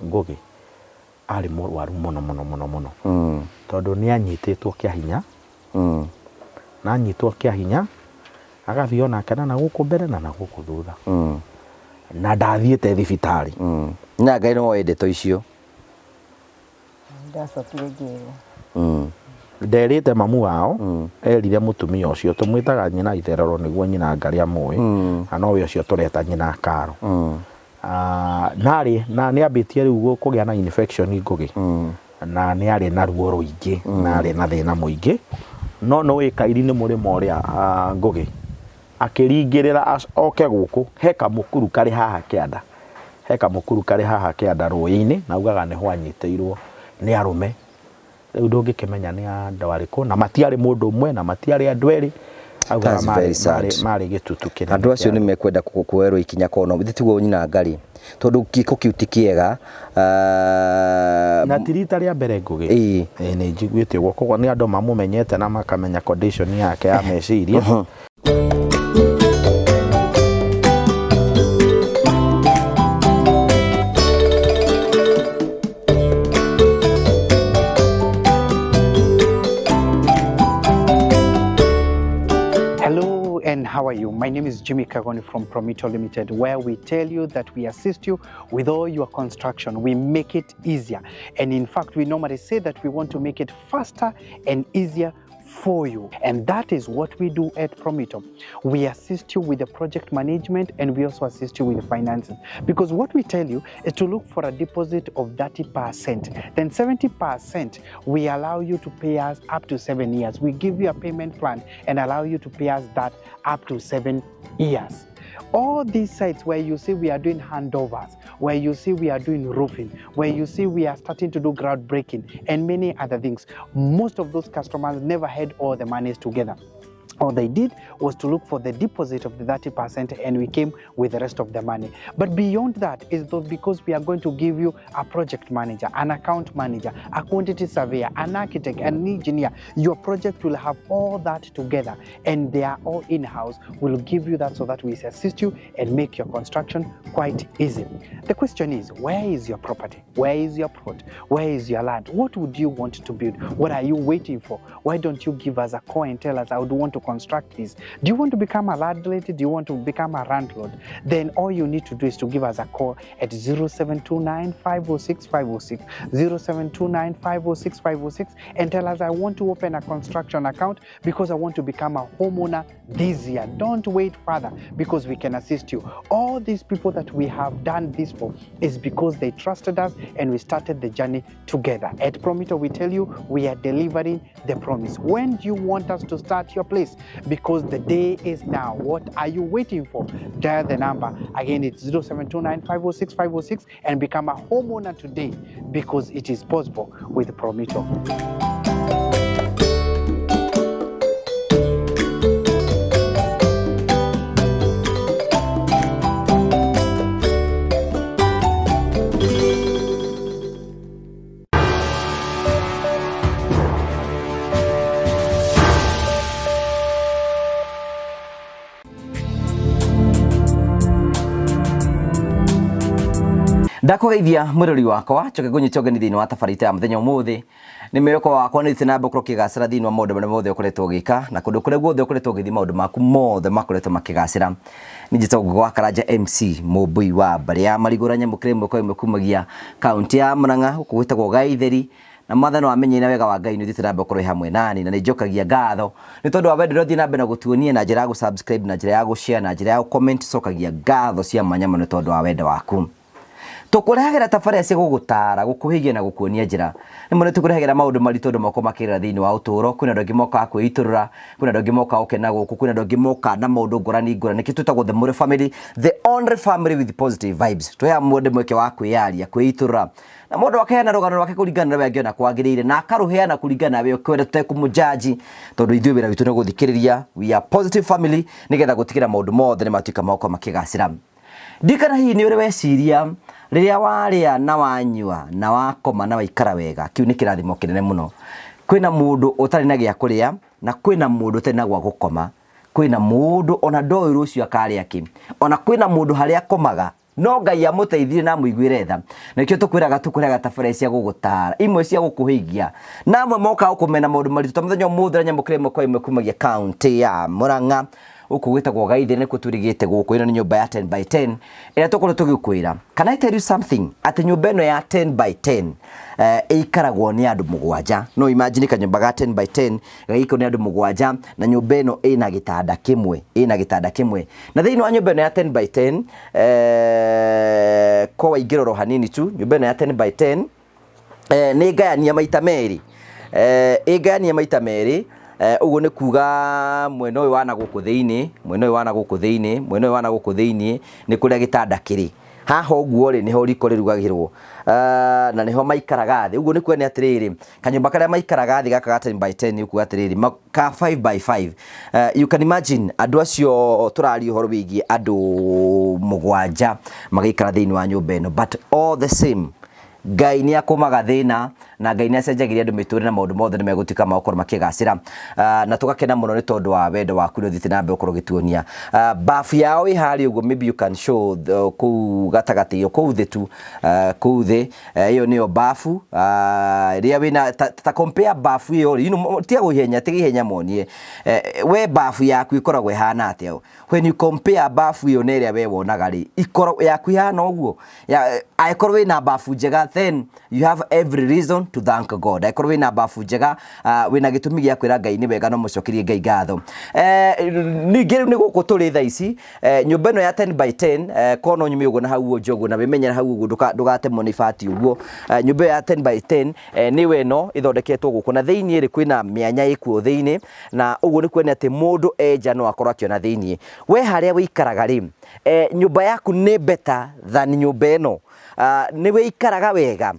Ngũgĩ arĩ mũrwaru mũno mũno mũno mũno, tondũ nĩ anyitĩtwo kĩa hinya, na anyitwo kĩa hinya agathiĩ onake na nagũkũ mbere na nagũkũ thutha, na ndathiĩte thibitarĩ. Na Ngai nĩ woĩ ndeto icio. Ndacokire ngĩrwo. Nderĩte mamu wao, erire mũtumia ũcio tũmwĩtaga nyina itherero nĩguo nyina Ngarĩ amũĩ, na nowe ũcio tũreta nyina Karo. Narĩ na nĩ ambĩtie rĩu kũgĩa na infection Ngũgĩ, na nĩ arĩ na ruo rũingĩ, na arĩ na thĩna mũingĩ, no nĩ Kairi nĩ mũrĩmo ũrĩa Ngũgĩ akĩringĩrĩra oke gũkũ, he kamũkuru karĩ haha kĩanda, he kamũkuru karĩ haha kĩanda rũĩ-inĩ, na augaga nĩho anyitĩirwo nĩ arũme. Rĩu ndũngĩkĩmenya nĩ andũ arĩkũ, na matiarĩ mũndũ ũmwe, na matiarĩ andũ erĩ, augaga That's very sad. marĩ gĩtutu kĩnene Andũ acio kĩa nĩ mekwenda kuoerwo ikinya kono githĩ tiguo nyina Ngarĩ, tondũ gĩko kĩu ti kĩega. Na ti rita rĩa mbere Ngũgĩ. Ĩĩ. Ĩĩ nĩ njiguĩte ũguo, koguo nĩ andũ mamũmenyete na makamenya condition yake ya meciria. Hello and how are you? My name is Jimmy Kagoni from Promito Limited, where we tell you that we assist you with all your construction. We make it easier. And in fact, we normally say that we want to make it faster and easier for you. And that is what we do at Promito. We assist you with the project management and we also assist you with the finances. Because what we tell you is to look for a deposit of 30%. Then 70% we allow you to pay us up to 7 years. We give you a payment plan and allow you to pay us that up to 7 years. All these sites where you see we are doing handovers, where you see we are doing roofing, where you see we are starting to do groundbreaking and many other things, most of those customers never had all the monies together. All they did was to look for the deposit of the 30% and we came with the rest of the money. But beyond that is though, because we are going to give you a project manager, an account manager, a quantity surveyor, an architect, an engineer. Your project will have all that together and they are all in-house. We'll give you that so that we assist you and make your construction quite easy. The question is, where is your property? Where is your plot? Where is your land? What would you want to build? What are you waiting for? Why don't you give us a call and tell us, I would want to construct this? Do you want to become a landlady? Do you want to become a landlord? Then all you need to do is to give us a call at 0729 506 506, 0729 506 506, and tell us, I want to open a construction account because I want to become a homeowner this year. Don't wait further because we can assist you. All these people that we have done this for is because they trusted us and we started the journey together. At Promito, we tell you we are delivering the promise. When do you want us to start your place? Because the day is now. What are you waiting for? Dial the number. Again, it's 0729 506 506 and become a homeowner today because it is possible with Promito. Ndakũgeithia mwĩrori wakwa njoke ngũnyite ũgeni thĩinĩ wa tabarĩra ya mũthenya ũmũthĩ. Nĩ mwĩhoko wakwa nĩ ũthiĩte na mbere gũkorwo ũkĩgacĩra thĩinĩ wa maũndũ marĩa mothe ũkoretwo ũgĩka, na kũndũ kũrĩa guothe ũkoretwo ũgĩthiĩ maũndũ maku mothe makoretwo makĩgacĩra. Niĩ njĩtagwo Ngũgĩ wa Karanja MC Mũmbũi wa mbarĩ ya Marigũra nyamũkĩra ĩmwe kwa ĩmwe kumagia kaũntĩ ya Murang'a gũkũ gwĩtagwo Gaitheri. Na Mwathani wamenye na wega wa Ngai nĩ ũthiĩte na mbere gũkorwo wĩ hamwe nani, na nĩ njokagia ngatho nĩ tondũ wa wendo ũrĩa ũthiĩ na mbere na gũtuonia na njĩra ya gũ-subscribe, na njĩra ya gũ-share, na njĩra ya gũ-comment. Cokagia ngatho cia mwanya mũno nĩ tondũ wa wendo waku. Tũkũrehagĩra tabarĩra cia gũgũtara, gũkũhĩgia na gũkuonia njĩra. Rĩmwe nĩ tũkũrehagĩra maũndũ maritũ andũ mokaga makĩgerera thĩinĩ wa ũtũũro. Kwĩna andũ angĩ mokaga kwĩitũrũra, kwĩna andũ angĩ mokaga gũkena gũkũ, kwĩna andũ angĩ mokaga na maũndũ ngũrani ngũrani. Nĩkĩo twĩtagwo The Mũrĩo Family, the only family with positive vibes. Tũheaga mũndũ mweke wa kwĩyaria, kwĩitũrũra. Na mũndũ akaheana rũgano rwake kũringana na ũrĩa angĩona kwagĩrĩire, na akarũheana kũringana na we ũkwenda, tũtekũmũjaji, tondũ ithuĩ wĩra witũ nĩ gũthikĩrĩria. We are positive family, nĩgetha gũtigĩrĩra maũndũ mothe nĩ matuĩka ma gũkorwo makĩgacĩra. Ndirikana hihi nĩ ũrĩ weciria rĩrĩa warĩa na wanyua na wakoma na waikara wega, kĩu nĩ kĩrathimo kĩnene mũno. Kwĩna mũndũ ũtarĩ na gĩa kũrĩa na kwĩna mũndũ ũtarĩ na gwa gũkoma, kwĩna mũndũ ona ndoĩ rũciũ akarĩa kĩ, ona kwĩna mũndũ harĩa akomaga No Ngai amũteithirie na amũiguĩre tha. Na nĩkĩo tũkwĩraga tũkũrehaga tabarĩra cia gũgũtaara, imwe cia gũkũhĩgia, na amwe mokaga gũkũmena maũndũ maritũ. Ta mũthenya ũmũthĩ ũranyamũkĩra ĩmwe kwa ĩmwe kumagia kaũntĩ ya Murang'a, gũkũ gwĩtagwo Gaithĩ, nĩkuo twĩrĩgĩte gũkũ. Ĩno nĩ nyũmba ya 10 by 10 ĩrĩa tũkorwo tũgĩkwĩra. Can I tell you something? Atĩ nyũmba ĩno ya 10 by 10 ĩikaragwo nĩ andũ mũgwanja. No imagine kanyũmba ga 10 by 10 gagĩikwo nĩ andũ mũgwanja, na nyũmba ĩno ĩna gĩtanda kĩmwe, ĩna gĩtanda kĩmwe. Na thĩinĩ wa nyũmba ĩno ya 10 by 10 ko waingĩra oro hanini tu, nyũmba ĩno ya 10 by 10 nĩ ngayania maita merĩ, ĩngayania maita merĩ. Ũguo nĩ kuga mwena ũyũ wa na gũkũ thĩinĩ, mwena ũyũ wa na gũkũ thĩinĩ, mwena ũyũ wa na gũkũ thĩinĩ nĩ kũrĩa gĩtanda kĩrĩ. Haha ũguo rĩ, nĩho riko rĩrugagĩrwo, na nĩho maikaraga thĩ. Ũguo nĩ kuga nĩ atĩrĩrĩ, kanyũmba karĩa maikaraga thĩ gaka ga 10 by 10 nĩ kuga atĩrĩrĩ, ka 5 by 5. You can imagine andũ acio tũraria ũhoro wĩgiĩ andũ mũgwanja magĩikara thĩinĩ wa nyũmba ĩno, but all the same Ngai nĩ akũmaga thĩna na Ngai nĩ acenjagĩria andũ mĩtũrĩre na maũndũ mothe nĩ megũtuĩka ma gũkorwo makĩgacĩra. Na tũgakena mũno nĩ tondũ wa wendo waku nĩ ũthiĩte na mbere gũkorwo ũgĩtuonia. Bafu yao ĩ harĩa ũguo, maybe you can show kũu gatagatĩ, kũu thĩ tu, kũu thĩ, ĩyo nĩyo bafu. Rĩrĩa wĩna ta compare bafu ĩyo rĩ, tiga kũihenya, tiga ihenya monie. We bafu yaku ĩkoragwo ĩhana atĩa? When you compare bafu ĩyo na ĩrĩa we wonaga rĩ, ikoragwo yaku ihana ũguo? Angĩkorwo wĩna bafu njega, then you have every reason to thank God. Angĩkorwo wĩna bafu njega, wĩna gĩtũmi gĩa kwĩra Ngai nĩ wega no mũcokerie Ngai ngatho. Ningĩ rĩu nĩ gũkũ tũrĩ thaa ici, nyũmba ĩno ya 10 by 10, korwo no nyume ũguo na hau nja ũguo na wĩmenyere hau ũguo ndũgatemwo nĩ ibati ũguo. Nyũmba ĩyo ya 10 by 10 nĩyo ĩno ĩthondeketwo gũkũ, na thĩiniĩ rĩ kwĩna mĩanya ĩkuo thĩiniĩ, na ũguo nĩ kuonania atĩ mũndũ e nja no akorwo akĩona thĩiniĩ. We harĩa wĩikaraga rĩ, nyũmba yaku nĩ better than nyũmba ĩno? Nĩ wĩikaraga wega?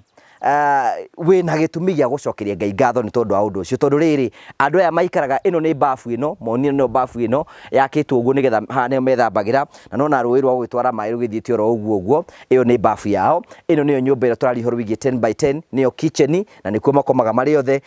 Wĩna gĩtũmi gĩa gũcokeria Ngai ngatho nĩ tondũ wa ũndũ ũcio, tondũ rĩrĩ, andũ aya maikaraga, ĩno nĩ bafu ĩno, monire ĩno bafu ĩno yakĩtwo ũguo nĩgetha haha nĩho methambagĩra, na nona rũĩ rwa gũgĩtwara maĩ rũgĩthiĩte oro ũguo ũguo, ĩyo nĩ bafu yao. Ĩno nĩyo nyũmba ĩrĩa tũraria ũhoro wĩgiĩ 10 by 10, nĩyo kitchen, na nĩkuo makomaga marĩ othe.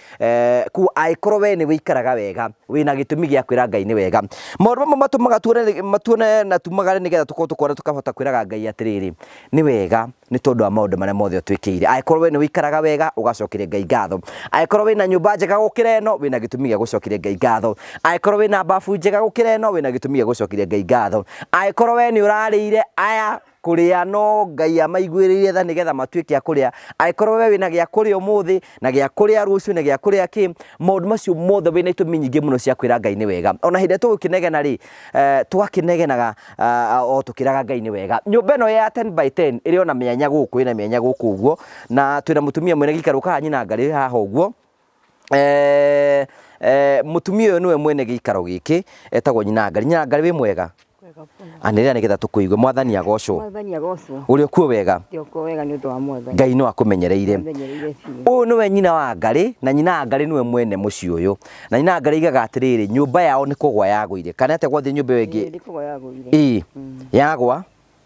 Koguo angĩkorwo we nĩ wĩikaraga wega, wĩna gĩtũmi gĩa kwĩra Ngai nĩ wega. Maũndũ mamwe matũmaga tuone, matuone na tumagare nĩgetha tũkorwo tũkona tũkahota kwĩraga Ngai atĩrĩrĩ, nĩ wega nĩ tondũ wa maũndũ marĩa mothe ũtwĩkĩire. Angĩkorwo we nĩ wĩikaraga wega, ũgacokeria Ngai ngatho. Angĩkorwo wĩna nyũmba njega gũkĩra ĩno, wĩna gĩtũmi gĩa gũcokeria Ngai ngatho. Angĩkorwo wĩna babu njega gũkĩra ĩno, wĩna gĩtũmi gĩa gũcokeria Ngai ngatho. Angĩkorwo we nĩ ũrarĩire aya kũrĩa no Ngai amaiguĩrĩire tha nĩgetha matuĩke a kũrĩa. Angĩkorwo we wĩna gĩa kũrĩa ũmũthĩ na gĩa kũrĩa rũciũ na gĩa kũrĩa kĩ, maũndũ macio mothe wĩna itũmi nyingĩ mũno cia kwĩra Ngai nĩ wega. Ona hĩndĩ ĩrĩa tũgũkĩnegena rĩ, tũgakĩnegenaga o tũkĩraga Ngai nĩ wega. Nyũmba ĩno ya 10 by 10 ĩrĩ ona mĩanya gũkũ, ĩna mĩanya gũkũ ũguo, na twĩna mũtumia mwene gĩikaro ũka haha nyina ngarĩ haha ũguo. Mũtumia ũyũ nĩwe mwene gĩikaro gĩkĩ, etagwo nyina ngarĩ. Nyina ngarĩ wĩ mwega? Anĩrĩra nĩgetha tũkũigue. Mwathani agocwo. Mwathani agocwo. Ũrĩ o kuo wega? Ndĩ o kuo wega nĩ ũndũ wa Mwathani. Ngai no akũmenyereire. Amenyereire biũ. Ũyũ nĩwe nyina wa Ngarĩ, na nyina wa Ngarĩ nĩwe mwene mũciĩ ũyũ. Na nyina wa Ngarĩ aigaga atĩrĩrĩ, nyũmba yao nĩ kũgwa yagũire. Kana atĩa gwathiĩ nyũmba ĩyo ĩngĩ? Ĩĩ nĩ kũgwa yagũire. Ĩĩ, yagwa?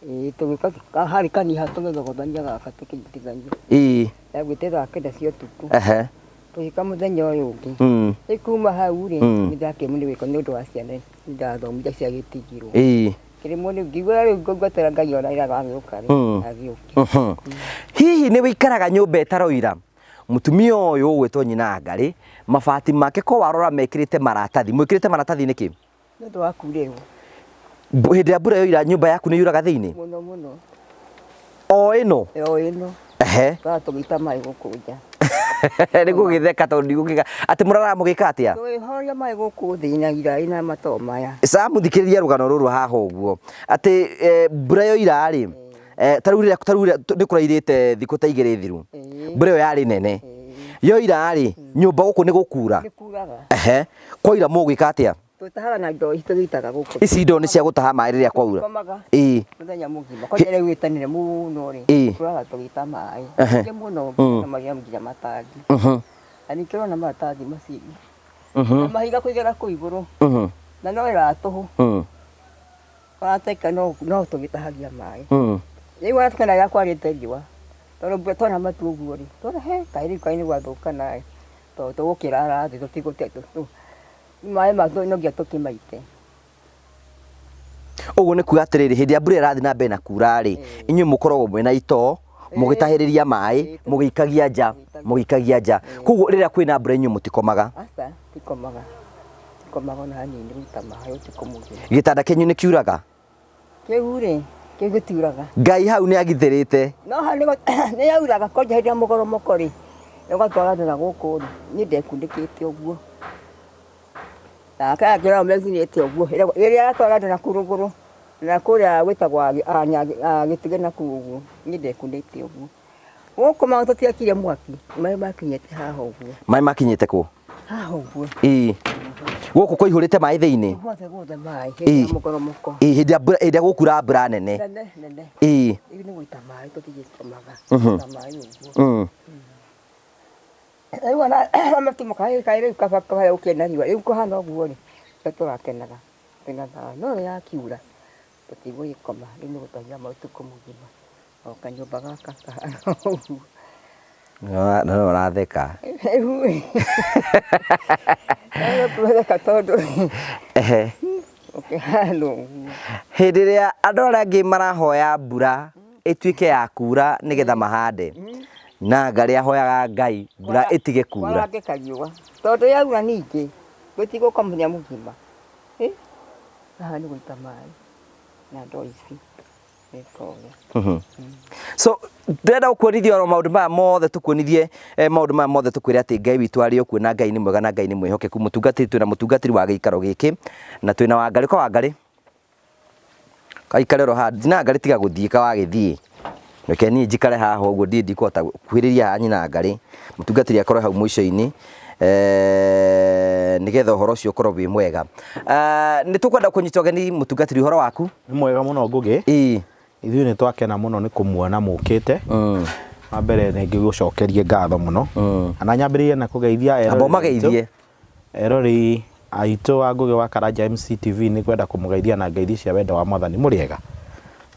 Ĩĩ tũgĩũka harĩ kaniha tũgĩthogothania gaka tũkĩnyitithania. Ĩĩ. Yagwĩte thaa kenda cia ũtukũ. Tũgĩũka mũthenya ũyũ ũngĩ. Rĩu kuma hau rĩ, nĩ ndakĩremwo nĩ gwĩka nĩ ũndũ wa ciana ici ndathomithia ciagĩtigirwo. Ngĩremwo nĩ ngĩigua rĩu ngwetera Ngai ona rĩrĩa agagĩũka rĩ, agĩũke. Hihi nĩ wĩikaraga nyũmba ĩtaroira? Mũtumia ũyũ ũgwĩtwo nyina Ngarĩ, mabati make ko warora mekĩrĩte maratathi. Mwĩkĩrĩte maratathi nĩkĩ? Nĩ ũndũ wa kurĩrwo. Hĩndĩ ya mbura yoira nyũmba yaku nĩ yuraga thĩinĩ? Mũno mũno. O ĩno? O ĩno. Ehe. Tũraga tũgĩita maĩ gũkũ nja. Nĩ gũgĩtheka tondũ ndigũkĩga atĩ mũraraga mũgĩka atĩa? Tũkĩhoria maĩ gũkũ thĩ na iraĩ na matoo maya. Sam thikĩrĩria rũgano rũrũ haha ũguo atĩ mbura yoira rĩ, ta rĩu rĩrĩa ta rĩu rĩrĩa nĩ kũrairĩte thikũ ta igĩrĩ thiru, mbura ĩyo yarĩ nene, yoira rĩ, nyũmba gũkũ nĩ gũkura? Nĩ kuraga. Ehe, kwaura mũgwĩka atĩa? Tũtahaga na ndoo ici tũgĩitaga gũkũ. Ici ndoo nĩ cia gũtaha maĩ rĩrĩa kwaura? Tũkomaga. Ĩĩ. Mũthenya mũgima. Kwanja rĩu ĩtanire mũno rĩ, tũraga tũgĩita maĩ. Maingĩ mũno nginya maria nginya matangi. Na ningĩ ũrona maratathi macio. Na mahiga kũigĩra kũu igũrũ. Na no wĩra wa tũhũ. Warateka no no tũgĩtahagia maĩ. Rĩu ona tũkena rĩrĩa kwarĩte riũa. Tondũ mbura twona matu ũguo rĩ, twona he kaĩ rĩu kaĩ nĩ gwathũka naĩ. Tondũ tũgũkĩrara thĩ tũtigũte maĩ ma no nginya tũkĩmaite. Ũguo nĩ kuga atĩrĩrĩ, hĩndĩ ya mbura ĩrathiĩ na mbere na kura rĩ, inyuĩ mũkoragwo mwĩna itoo, mũgĩtahĩrĩria maĩ, mũgĩikagia nja, mũgĩikagia nja. Koguo rĩrĩa kwĩna mbura inyuĩ mũtikomaga. Aca, tikomaga. Tikomaga ona hanini gũita maĩ ũtukũ mũgima. Gĩtanda kĩanyu nĩ kiuraga? Kĩu rĩ, kĩu gĩtiuraga. Ngai hau nĩ agitĩrĩte. No hau nĩ yauraga kwanja hĩndĩ ya mũgoromoko rĩ, ũgatwara andũ na gũkũ rĩ, niĩ ndekundĩkĩte ũguo. Nake akĩrora mecinĩte ũguo, rĩrĩa atwara andũ na kũu rũgũrũ, na kũrĩa gwĩtagwo Gĩtugĩ na kũu ũguo, niĩ ndekundĩte ũguo. Gũkũ maĩ tũtiakirie mwaki, maĩ makinyĩte haha ũguo. Maĩ makinyĩte kũ? Haha ũguo. Ĩĩ. Gũkũ kũihũrĩte maĩ thĩinĩ? Guothe guothe maĩ, hĩndĩ ya mũkoromoko. Ĩĩ, hĩndĩ ya mbura, hĩndĩ ya gũkura mbura nene. Nene, nene. Ĩĩ. Rĩu nĩ gũita maĩ tũtigĩkomaga, gũita maĩ ũguo. Rĩu ona matu kaĩ kaĩ rĩu kaba kaba gũkĩe na riũa, rĩu kũhana ũguo rĩ, nĩkĩo tũrakenaga twĩna thayũ. No rĩrĩa yakiura, tũtigũgĩkoma, rĩu nĩ gũtahia maĩ ũtukũ mũgima, o kanyũmba gaka kahana ũguo. Na no ũratheka. Rĩu ĩ, tũratheka tondũ ũkĩhana ũguo. Hĩndĩ ĩrĩa andũ arĩa angĩ marahoya mbura ĩtuĩke ya kura nĩgetha mahande na ngarĩ ahoyaga Ngai mbura ĩtige kura. Kwarangĩka riũa tondũ yaura ningĩ gũtigũka mũthenya mũgima. Ĩ, haha nĩ gũita maĩ na ndoo ici nĩ toya. So ndĩrenda gũkuonithia oro maũndũ maya mothe tũkuonithie maũndũ maya mothe tũkwĩre atĩ Ngai witũ arĩ o kuo na Ngai nĩ mwega na Ngai nĩ mwĩhokeku. Mũtungatĩri twĩna mũtungatĩri wa gĩikaro gĩkĩ na twĩna Wangarĩ. Ũka Wangarĩ. Kaikare oro haha nyina ngarĩ tiga gũthiĩ ka wagĩthiĩ reke niĩ njikare haha ũguo ndiĩ ndikũhota kuhĩrĩria haha nyina ngarĩ mũtungatĩri akorwo hau mũico-inĩ nĩgetha ũhoro ũcio ũkorwo wĩ mwega. Nĩ tũkwenda kũnyita ũgeni mũtungatĩri ũhoro waku? Nĩ mwega mũno Ngũgĩ. Ĩĩ. Ithuĩ nĩ twakena mũno nĩ kũmuona mũkĩte. Wa mbere nĩ ngĩgũcokerie ngatho mũno. Na nyambĩrĩrie na kũgeithia eroreri Amba ũmageithie. Eroreri aitũ a Ngũgĩ wa Karanja MCTV nĩ ngwenda kũmũgeithia na ngeithi cia wendo wa Mwathani. Mũrĩ ega?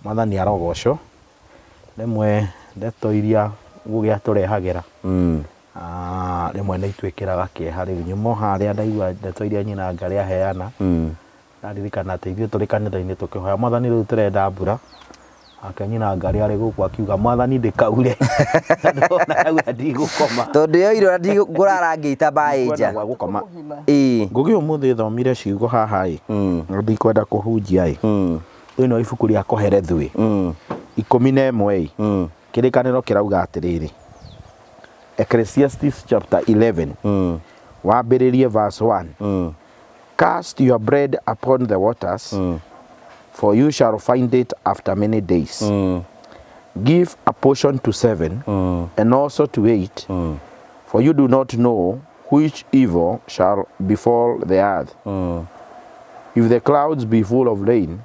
Mwathani arogocwo. Rĩmwe ndeto iria Ngũgĩ atũrehagĩra rĩmwe nĩ itwĩkĩraga kĩeha. Rĩu nyuma o harĩa ndaigua ndeto iria nyina Ngarĩ aheana, Ndaririkana atĩ ithuĩ tũrĩ kanitha-inĩ tũkĩhoya Mwathani rĩu tũrenda mbura, nake nyina Ngarĩ arĩ gũkũ akiuga Mwathani ndĩkaure, ndona yaura ndigũkoma. Tondũ yoira ngũrara ngĩita mbaĩ nja. Gwa gũkoma. Ĩĩ. Ngũgĩ ũmũthĩ thomire ciugo haha ĩ, na ndikwenda kũhunjia ĩ, thĩinĩ wa ibuku rĩa Kohelethu ĩ, 11 ĩ, kĩrĩkanĩro kĩrauga atĩrĩrĩ, Ecclesiastes chapter 11, wambĩrĩrie verse 1, Cast your bread upon the waters, for you shall find it after many days. Give a portion to seven, and also to eight, for you do not know which evil shall befall the earth. If the clouds be full of rain,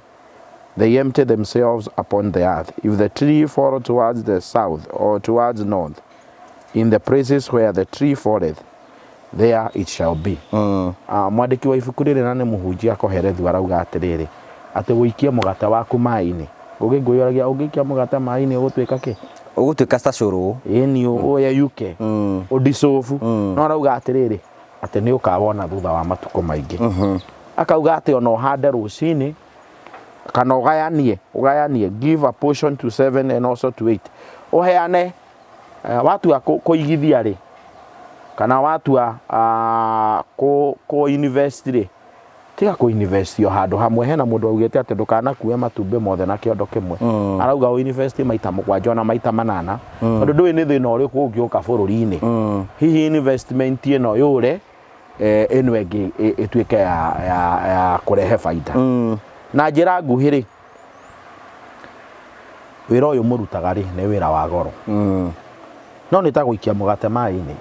they empty themselves upon the earth. If the tree fall towards the south or towards north, in the places where the tree falleth, there it shall be. Ah, mwandĩki wa ibuku rĩrĩ na nĩ mũhunjia Kohelethu arauga atĩrĩrĩ, atĩ ũikie mũgate waku maĩ-inĩ. Ngũgĩ ngwĩyũragia ũngĩikia mũgate maĩ-inĩ ũgũtuĩka kĩ? Ũgũtuĩka ta cũrũ. Ĩni ũyeyuke, ũdicobu. No arauga atĩrĩrĩ, atĩ nĩ ũkawona thutha wa matukũ maingĩ. Akauga atĩ ona ũhande rũcinĩ kana ũgayanie, ũgayanie, give a portion to seven and also to eight. Ũheane Watua kũigithia rĩ, kana watua kũ invest rĩ, tiga kũ invest o handũ hamwe. Hena mũndũ augĩte atĩ ndũkanakue matumbĩ mothe na kĩondo kĩmwe. Arauga ũ invest maita mũgwanja ona maita manana, tondũ ndũĩ nĩ thĩna ũrĩkũ ũngĩũka bũrũri-inĩ. Hihi investment ĩno yũre, ĩno ĩngĩ ĩtuĩke ya kũrehe baida. Na njĩra nguhĩ rĩ, Wĩra ũyũ mũrutaga rĩ, nĩ wĩra wa goro. No nĩ ta gũikia mũgate maĩ-inĩ.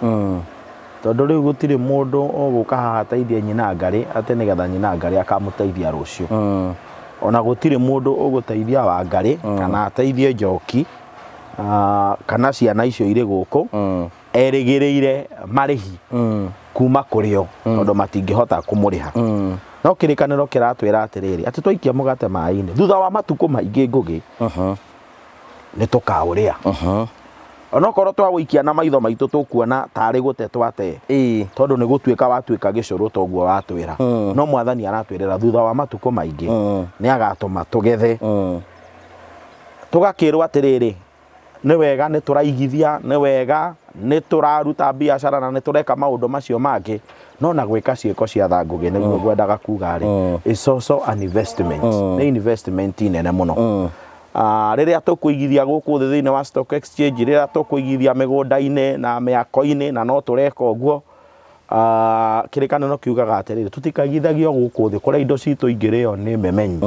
Tondũ rĩu gũtirĩ mũndũ ũgũka haha ateithie nyina Ngarĩ atĩ nĩgetha nyina Ngarĩ akamũteithia rũciũ. Ona gũtirĩ mũndũ ũgũteithia Wangarĩ kana ateithie Njoki kana ciana icio irĩ gũkũ erĩgĩrĩire marĩhi kuma kũrĩ o tondũ matingĩhota kũmũrĩha. No kĩrĩkanĩro kĩratwĩra atĩrĩrĩ, atĩ twaikia mũgate maĩ-inĩ, thutha wa matukũ maingĩ Ngũgĩ, nĩ tũkaũrĩa. Onokorwo twagũikia na maitho maitũ tũkuona tarĩ gũte twate, tondũ nĩ gũtuĩka watuĩka gĩcũrũ toguo watwĩra, no mwathani aratwĩrĩra thutha wa matukũ maingĩ nĩ agatũma tũgethe. Tũgakĩrwo atĩrĩrĩ, nĩ wega nĩ tũraigithia, nĩ wega nĩ tũraruta biacara na nĩ tũreka maũndũ macio mangĩ, no na gwĩka ciĩko cia tha, Ngũgĩ, nĩguo ngwendaga kuga rĩ, it's also an investment, nĩ investment nene mũno. Rĩrĩa tũkũigithia gũkũ thĩ thĩinĩ wa stock exchange, rĩrĩa tũkũigithia mĩgũnda-inĩ na mĩako-inĩ, na no tũreka ũguo, kĩrĩkanĩro kiugaga atĩrĩrĩ, tũtikaigithagio gũkũ thĩ kũrĩa indo citũ ingĩrĩo nĩ memenyi,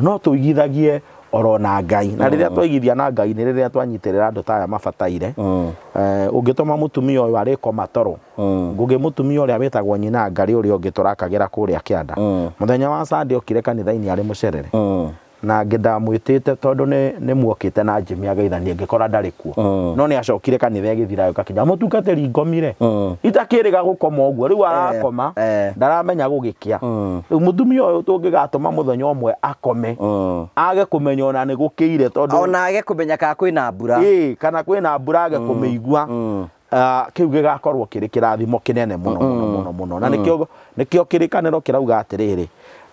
no tũigithagie oro na Ngai. Na rĩrĩa twaigithia na Ngai nĩ rĩrĩa twanyitĩrĩra andũ ta aya mabataire. Ũngĩtũma mũtumia ũyũ arĩkoma toro, Ngũgĩ, mũtumia ũrĩa wĩtagwo nyina Ngarĩ ũrĩa ũngĩ tũrakagĩra kũrĩa kĩanda, mũthenya wa Sunday okire kanitha-inĩ arĩ mũcerere, na ngĩ ndamwĩtĩte tondũ nĩ muokĩte na Jimmy ageithanie, ngĩkora ndarĩ kuo, no nĩ acokire kanitha ĩgĩthira agĩũka kinya mũtungatĩri ngomire itakĩrĩga gũkoma ũguo rĩu arakoma, ndaramenya gũgĩkĩa. Rĩu mũtumia ũyũ tũngĩgatũma mũthenya ũmwe akome, age kũmenya ona nĩ gũkĩire, tondũ ona age kũmenya kana kwĩna mbura. Ĩĩ, kana kwĩna mbura age kũmĩigua, kĩu gĩgakorwo kĩrĩ kĩrathimo kĩnene mũno mũno mũno mũno. Na nĩkĩo kĩrĩkanĩro kĩrauga atĩrĩrĩ,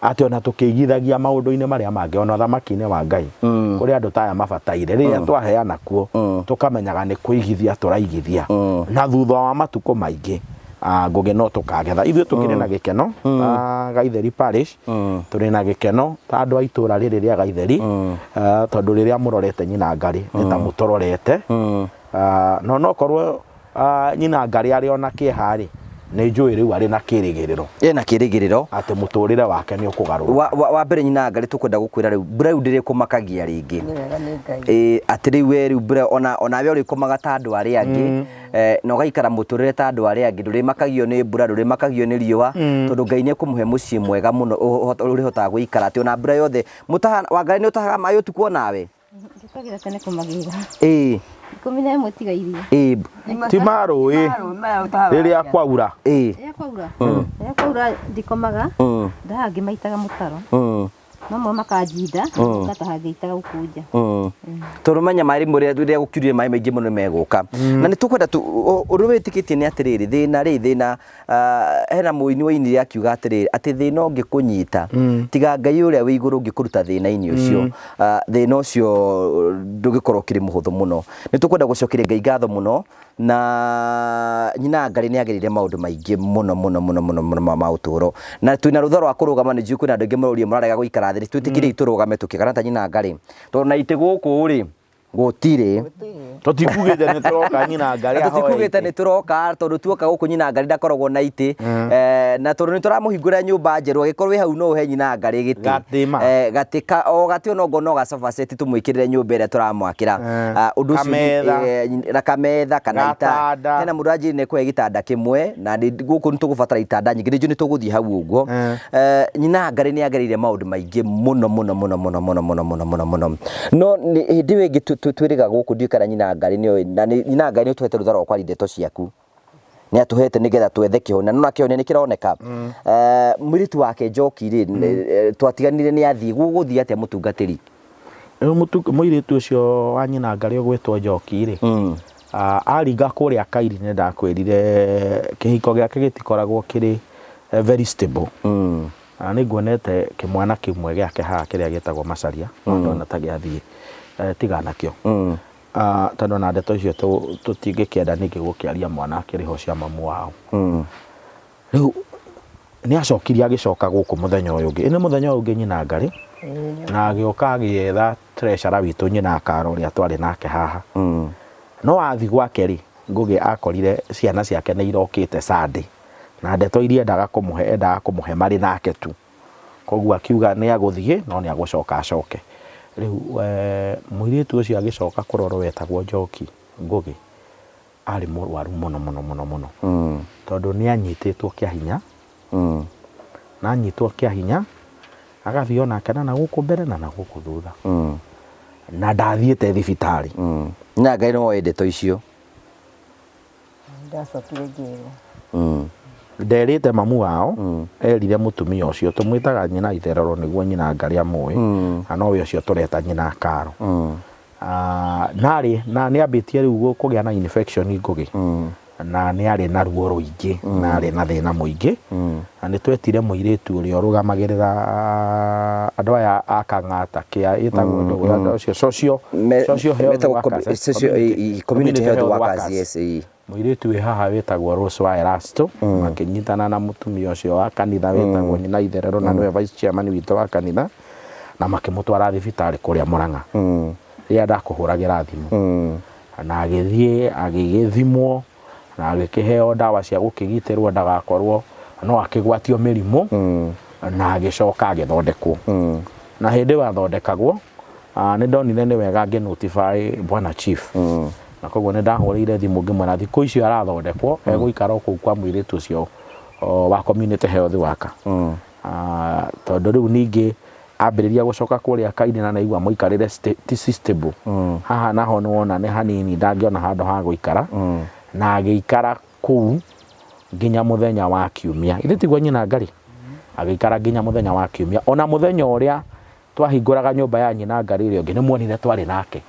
atĩ ona tũkĩigithagia maũndũ-inĩ marĩa mangĩ, ona ũthamaki-inĩ wa Ngai, kũrĩ andũ ta aya mabataire, rĩrĩa twaheana kuo, tũkamenyaga nĩ kũigithia tũraigithia, na thutha wa matukũ maingĩ, Ngũgĩ, no tũkagetha. Ithuĩ tũkĩrĩ na gĩkeno ta Gaitheri Parish, tũrĩ na gĩkeno ta andũ a itũra rĩrĩ rĩa Gaitheri, tondũ rĩrĩa mũrorete nyina Ngarĩ nĩ ta mũtũrorete. No nokorwo nyina Ngarĩ arĩ ona kĩeha rĩ, nĩ njũĩ rĩu arĩ na kĩrĩgĩrĩro. Ena kĩrĩgĩrĩro. Atĩ mũtũrĩre wake nĩ ũkũgarũrũka. Wa mbere nyina Ngarĩ, tũkwenda gũkwĩra rĩu mbura rĩu ndĩrĩkũmakagia rĩngĩ. Nĩ wega nĩ Ngai. Ĩ, atĩ rĩu we rĩu mbura onawe ũrĩkomaga ta andũ arĩa angĩ, na ũgaikara mũtũrĩre ta andũ arĩa angĩ, ndũrĩmakagio nĩ mbura, ndũrĩmakagio nĩ riũa, tondũ Ngai nĩ ekũmũhe mũciĩ mwega mũno ũrĩhotaga gũikara atĩ ona mbura yothe mũtaha. Wangarĩ, nĩ ũtahaga maĩ ũtukũ onawe? Njũkagĩra tene kũmagĩra. 11 tiga irio. Ti marũĩ rĩrĩa kwaura? Rĩrĩa kwaura. Rĩrĩa kwaura ndikomaga, ndahaga ngĩmaitaga mũtaro. Mamwe makanjinda, ngataha ngĩitaga gũkũ nja. Tondũ menya maĩ rĩmwe rĩrĩa gũkiurire maĩ maingĩ mũno nĩ megũka. Na nĩ tũkwenda ũndũ wĩtĩkĩtie nĩ atĩrĩrĩ, thĩna rĩ, thĩna, hena mũini wainire akiuga atĩrĩrĩ, atĩ thĩna ũngĩkũnyita, tiga Ngai ũrĩa wĩ igũrũ ũngĩkũruta thĩna-inĩ ũcio, thĩna ũcio ndũngĩkorwo ũkĩrĩ mũhũthũ mũno. Nĩ tũkwenda gũcokeria Ngai ngatho mũno, na nyina Ngarĩ nĩ agereire maũndũ maingĩ mũno mũno mũno mũno mũno ma ũtũũro, na twĩna rũtha rwa kũrũgama. Nĩ njũĩ kwĩna andũ aingĩ maroria mararega gũikara thĩ, twĩtĩkĩrei tũrũgame tũkĩgana ta nyina Ngarĩ, tondũ na itĩ gũkũ rĩ gũtirĩ. Tũtikugĩte nĩ tũroka nyina Ngarĩ ahoe Tũtikugĩte itĩ. Nĩ tũroka, tondũ tuoka gũkũ nyina Ngarĩ ndakoragwo na itĩ. Na tondũ nĩ tũramũhingũrĩra nyũmba njerũ, angĩkorwo wĩ hau no ũhe nyina Ngarĩ gĩtĩ. Gatĩ ma. Gatĩ ka o gatĩ onongo no ga sofa set, tũmwĩkĩrĩre nyũmba ĩrĩa tũramwakĩra. Ũndũ ũcio Kametha. Na kametha kana ita Gatanda. Hena mũndũ anjĩrire nĩ ekũhe gĩtanda kĩmwe, na gũkũ nĩ tũgũbatara itanda nyingĩ, nĩ njũĩ nĩ tũgũthiĩ hau ũguo. Nyina Ngarĩ nĩ agereire maũndũ maingĩ mũno mũno mũno mũno mũno mũno mũno mũno mũno, no hĩndĩ ĩyo ĩngĩ twĩrĩga gũkũ, ndiũĩ kana nyina Ngarĩ nĩoĩ, na nyina Ngarĩ nĩ ũtũhete rũtha rwa kwaria ndeto ciaku, nĩ atũhete nĩgetha twethe kĩhonia, no na kĩhonia nĩ kĩroneka. Mũirĩtu wake Njoki rĩ, twatiganire nĩ athiĩ, gũgũthiĩ atĩa, mũtungatĩri? Rĩu mũirĩtu ũcio wa nyina Ngarĩ ũgwĩtwo Njoki rĩ, aringa kũrĩa Kairi, nĩ ndakwĩrire kĩhiko gĩake gĩtikoragwo kĩrĩ very stable. Na nĩ nguonete kĩmwana kĩmwe gĩake haha kĩrĩa gĩtagwo Macaria, no ndona ta gĩathiĩ, tiga nakĩo. Tondũ ona ndeto icio tũtingĩkĩenda ningĩ gũkĩaria mwana akĩrĩho cia mamu wao. Rĩu nĩ acokirie agĩcoka gũkũ mũthenya ũyũ ũngĩ. Ĩ nĩ mũthenya ũyũ ũngĩ nyina Ngarĩ, na agĩũka agĩetha treasurer witũ nyina Karo ũrĩa twarĩ nake haha. No athiĩ gwake rĩ, Ngũgĩ, akorire ciana ciake nĩ irokĩte Sunday, na ndeto iria endaga kũmũhe, endaga kũmũhe marĩ nake tu. Koguo akiuga nĩ agũthiĩ no nĩ agũcoka acoke. Rĩu mũirĩtu ũcio agĩcoka kũrorwo wetagwo Njoki, Ngũgĩ, arĩ mũrwaru mũno mũno mũno mũno, tondũ nĩ anyitĩtwo kĩa hinya, na anyitwo kĩa hinya agathiĩ onake na nagũkũ mbere na nagũkũ thutha, na ndathiĩte thibitarĩ. Na Ngai nĩ woĩ ndeto icio. Ndacokire ngĩrwo. Nderĩte mamu wao, erire mũtumia ũcio tũmwĩtaga nyina Itherero nĩguo nyina Ngarĩ amũĩ, na nowe ũcio tũreta nyina Karo. Ah, narĩ na nĩ ambĩtie rĩu kũgĩa na infection Ngũgĩ, na nĩ arĩ na ruo rũingĩ, na arĩ na thĩna mũingĩ, na nĩ twetire mũirĩtu ũrĩa ũrũgamagĩrĩra andũ aya a Kang'ata kĩa ĩtagwo ndũ ũcio social social health metagwo workers, eh? Community health workers, yes, ĩĩ. Mũirĩtu wĩ haha wĩtagwo Rose wa Erasto, makĩnyitana na mũtumia ũcio wa kanitha wĩtagwo Nyina Itherero, na nĩwe vice chairman witũ wa kanitha, na makĩmũtwara thibitarĩ kũrĩa Murang'a rĩrĩa ndakũhũragĩra thimũ, na agĩthiĩ agĩgĩthimwo na agĩkĩheo ndawa cia gũkĩgitĩrwo ndagakorwo no akĩgwatio mĩrimũ, na agĩcoka agĩthondekwo. Na hĩndĩ ĩyo athondekagwo, nĩ ndonire nĩ wega ngĩ notify bwana chief, na koguo nĩ ndahũrĩire thimũ ngĩmwĩra thikũ icio arathondekwo egũikara o kũu kwa mũirĩtu ũcio wa community health worker, tondũ rĩu ningĩ ambĩrĩria gũcoka kũrĩa Kaini na naigua mũikarĩre ti stable haha, naho nĩwona nĩ hanini, ndangĩona handũ ha gũikara, na agĩikara kũu nginya mũthenya wa kiumia. Ithe tiguo nyina Ngarĩ agĩikara nginya mũthenya wa kiumia, ona mũthenya ũrĩa twahingũraga nyũmba ya nyina Ngarĩ ĩrĩa ũngĩ nĩ muonire twarĩ nake.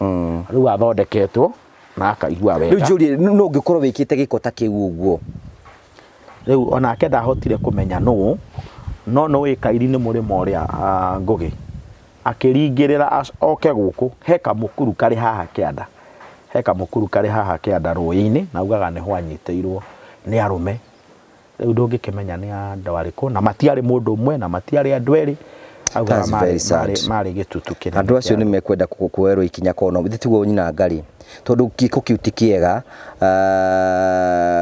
Rĩu athondeketwo na akaigua Rĩu wega. Njũrie, no ũngĩkorwo wĩkĩte gĩko ta kĩu ũguo? Rĩu onake ndahotire kũmenya nũ, no nĩ Kairi nĩ mũrĩmo ũrĩa, Ngũgĩ akĩringĩrĩra oke gũkũ. He kamũkuru karĩ haha kĩanda, he kamũkuru karĩ haha kĩanda rũĩ-inĩ, na augaga nĩho anyitĩirwo nĩ arũme. Rĩu ndũngĩkĩmenya nĩ andũ arĩkũ, na matiarĩ mũndũ ũmwe na matiarĩ andũ erĩ, augaga That's very sad. marĩ gĩtutu kĩnene Andũ acio kĩa nĩ mekwenda kuoerwo ikinya kono ithe tiguo nyina Ngarĩ, tondũ gĩko kĩu ti kĩega.